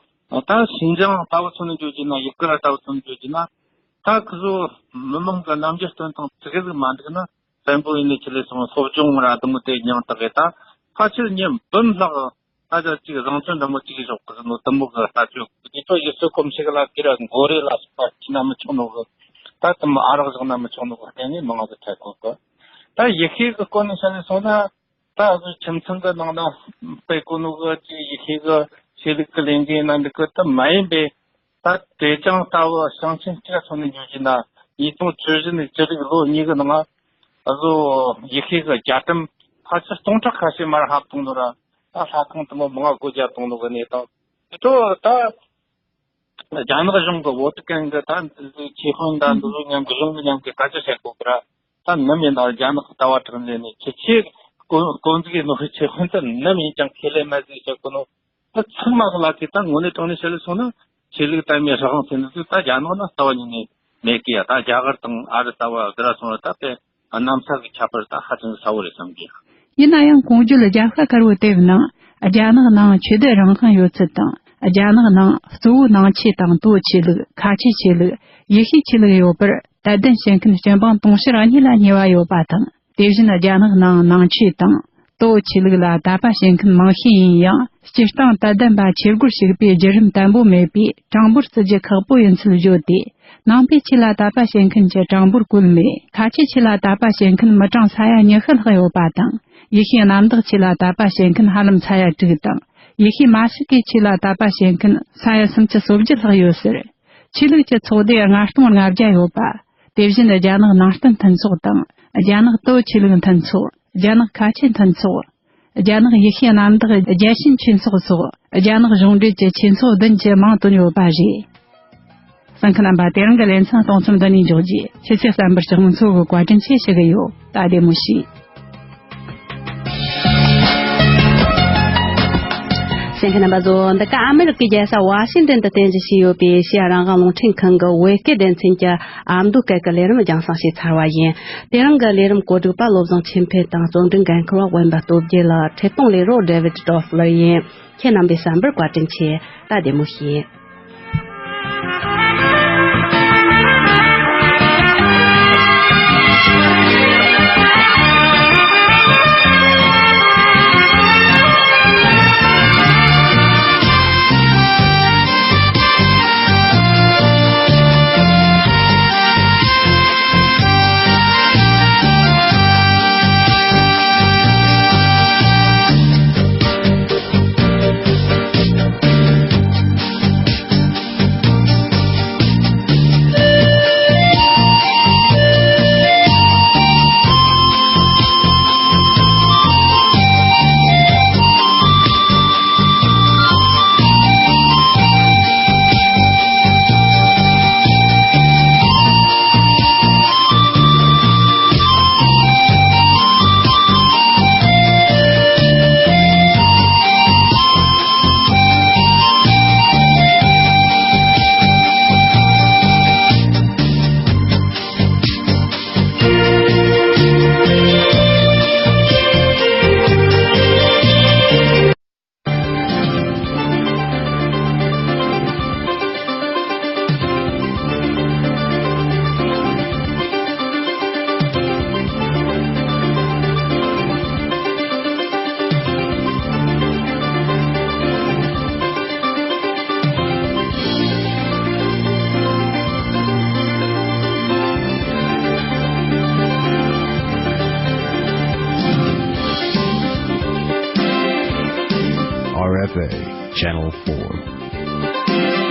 ད་ཤིན་ཅང་ལྟ་བུ་ཚོ་ནས་བརྗོད་རྒྱུ་ན། ཡུ་གུར་ལྟ་བུ་ཚོ་ནས་བརྗོད་རྒྱུ་ན། ད་ཁི་ཚོ་མི་མང་གི་རྣམ་འགྱུར་སྟོན་སྟངས་ཙི་གེ་ཟིག་མ་འགྲིག་ན། བཙན་པོ་ཡིན་ནི་ཆི་ལས་སོང་། སློབ་སྦྱོང་ར་དུ་མོ་དེ་མྱང་དག་གི། ད་ཕལ་ཆེར་མྱི་འབུམ་ལྷག་ད་ཆ་གཅིག་བཟང་སྤྱོད་འདྲ་མོ་གཅིག་བཞག་གི་ནོ་དུ་མོ་གི་ལྟ་སྤྱོད། དེ་ཚོ་ཡུལ་སྲོལ་གོམས་གཤིས་ལ་དེ་ར་མགོ་རེ་ལ་སོགས་པ་བྱས་ན་མི་ཆོག་ནོ་གི། ད་དུ་མོ་ཨ་རག་བཞག་ན་མི་ཆོག་ནོ་གི་སྟེང་ནས་མང་གི་ཐད་གོ་གི། ད་ཡེ་ཤུ་གི་སྐོར་ནས་བཤད་ནས་སོང་ན། ད་ཁྱིམ་ཚང་གི་ནང་ན་སྤེལ་གོ་ནོ་གི་ཅིག་ཡེ་ཤུ་གི་ཆོས་ལུགས་གི་ལས་འགན་ན་འདི་གི་དུ་མ་ཡིན་པའི། ད་དེ་ཅང་ལྟ་བུ་ཞིང་ཆེན་གཅིག་ཚོ་ནས་འཇོག་རྒྱུ་ན། ཉིས་སྟོང་བཅུ་བཞི་ནས་བཅུ་དྲུག་ལོ་གཉིས་ཀྱི་ནང་ཨ་ཟོ་ཡེ་ཤུ་གི་རྒྱ་གྲམ་ཕལ་ཆེར་སྟོང་ཕྲག་ཁ་ཤས་མར་ཧ་བཏང་ནོ་ར། ད་ལྷ་ཁང་དུ་མོ་མང་སྒོ་རྒྱ་བཏང་ནོ་གི་གནས་སྟངས་དེ་ཚོ། ད་རྒྱ་ནག་གཞུང་གི་ཝོ་ཏི་ཀན་གི་ད་འདི་ཚོའི་ཆོས་དཔོན་དང་འདི་ཚོ་མཉམ་གི་གཞུང་གི་མཉམ་གི་སྐད་ཆ་བཤད་གོ་གི་ར། ད་ནམ་ཡིན་ན་རྒྱ་ནག་གི་ལྟ་བ་དྲག་ནས་ནས་ཁྱེད་ཆོས་དཀོན་དཀོན་ཟིག་ཡིན་ནོ། ཆོས་དཔོན་དུ་ནམ་ཡིན་ཀྱང་ཁས་ལེན་མ་ཟིག་བཤད་གོ་ནོ། ད་ཚང་མ་གི་ལ་གི་ད་དངོས་གནས་དྲང་གནས་བཤད་ལ་སོང་ན། ཆོས་ལུགས་དད་མོས་སྲིད་དབང་ཟེར་ནི་ཚོ་ད་རྒྱ་ནག་ན་རྩ་བ་ཉིད་ནས་མེད་གི་ཡ། ད་རྒྱ་གར་དང་ཨ་རི་ལྟ་བུ་དེ་ར་སོང་ན་ད་དཔེ་གནམ་ས་གི་ཁྱད་པར་ད་ཧ་ཅང་གི་ཚ་བོ་རེད་བསམ་གི་ཡ། ཡིན་ན་ཡང་གོང་བརྗོད་རྒྱབ་ཤ་དཀར་བོ་དེབ་ནང་རྒྱ་ནག་ནང་ཆོས་དད་རང་དབང་ཡོད་ཚུལ་དང་། རྒྱ་ནག་ནང་གཙོ་བོ་ནང་ཆོས་དང་། ཏོའོ་ཆོས་ལུགས། ཁ་ཆེ་ཆོས་ལུགས། ཡེ་ཤུའི་ཆོས་ལུགས་ཡོད་པར་དད་ལྡན་བྱེད་མཁན་སྤྱི་འབངས་དུང་ཕྱུར་གཉིས་ལ་ཉེ་བ་ཡོད་པ་དང་། དེ་བཞིན་རྒྱ་ནག་ནང་ནང་ཆོས་དང་། ཏོའོ་ཆོས་ལུགས་ལ་དད་པ་བྱེད་མཁན་མང་ཤས་ཡིན་ཡང་། སྤྱིར་བཏང་དད་ལྡན་པ་ཆོས་སྒོར་ཞུགས་པའི་བརྒྱུད་རིམ་བརྟན་པོ་མེད་པས་གྲངས་འབོར་བརྩི་རྒྱུ་ཁག་པོ་ཡིན་ཚུལ་བརྗོད་དེ། ནང་པའི་ཆོས་ལ་དད་པ་བྱེད་མཁན་གྱི་གྲངས་འབོར་བཀོད་མེད། ཁ་ཆེ་ཆོས་ལ་དད་པ་བྱེད་མཁན་མི་གྲངས་ས་ཡ་ཉི་ཤུ་ལྷག་ཡོད་པ་དང་། ཡེ་ཤུའི་གནམ་བདག་ཆོས་ལ་དད་པ་བྱེད་མཁན་ཧ་ལམ་ས་ཡ་དྲུག་དང་། ཡེ་ཤུའི་མ་ཤི་ཀའི་ཆོས་ལ་དད་པ་བྱེད་མཁན་ས་ཡ་སུམ་ཅུ་སོ་བརྒྱད་ལྷག་ཡོད་ཟེར། ཆོས་ལུགས་ཀྱི་ཚོགས་སྡེ་ལྔ་སྟོང་ལྔ་བརྒྱ་ཡོད་པ། དེ་བཞིན་རྒྱ་ནག་ནང་བསྟན་མཐུན་ཚོགས་དང་། རྒྱ་ནག་ཏོའོ་ཆོས་ལུགས་མཐུན་ཚོགས། རྒྱ་ནག་ཁ་ཆེ་མཐུན་ཚོགས། རྒྱ་ནག་ཡེ་ཤུའི་གནམ་བདག་རྒྱལ་ཞེན་ཆོས་ཚོགས་སོགས་རྒྱ་ནག་གཞུང་འབྲེལ་གྱི་ཆོས་ཚོགས་བདུན་གྱི་མིང་བཏོན་ཡོད་པ་རེད། གསན་མཁན་རྣམ་པ། དེ་རིང་གི་ལེ་ཚན་གཏོང་མཚམས་འདི་ནས་འཇོག་རྒྱུ། ཁྱེད་ཚོས་གསན་པར་སྤྱི་དམངས་ཚོ་གི་བཀའ་དྲིན་ཆེ་ཞུ་གི་ཡོད། ད་བདེ་མོ་བྱོས། གསན་མཁན་རྣམ་པ་ཚོ། འདི་ག་ཨ་མེ་རི་ཀའི་རྒྱལ་ས་ཝ་ཤིང་ཏན་དུ་རྟེན་གཞི་བྱས་ཡོད་པའི་ཨེ་ཤེ་ཡ་རང་དབང་རླུང་འཕྲིན་ཁང་གི་བོད་སྐད་སྡེ་ཚན་གྱི་ཨ་མདོ་སྐད་ཀྱི་ལས་རིམ་རྒྱང་སྲིང་བྱས་ཚར་བ་ཡིན། དེ་རིང་གི་ལས་རིམ་གོ་སྒྲིག་པ་བློ་བཟང་ཆོས་འཕེལ་དང་། རྩོམ་སྒྲིག་འགན་འཁུར་བ་དབེན་པ་སྟོབས་རྒྱལ། འཁྲིད་གཏོང་ལས་རོགས་ཌེ་ཝིད་ཌོ་ཧྥི་ལར་ཡིན། ཁྱེད་རྣམ་པས་གསན་པར་བཀའ་དྲིན་ཆེ། ད་བདེ་མོ་བྱོས། R F A Channel four.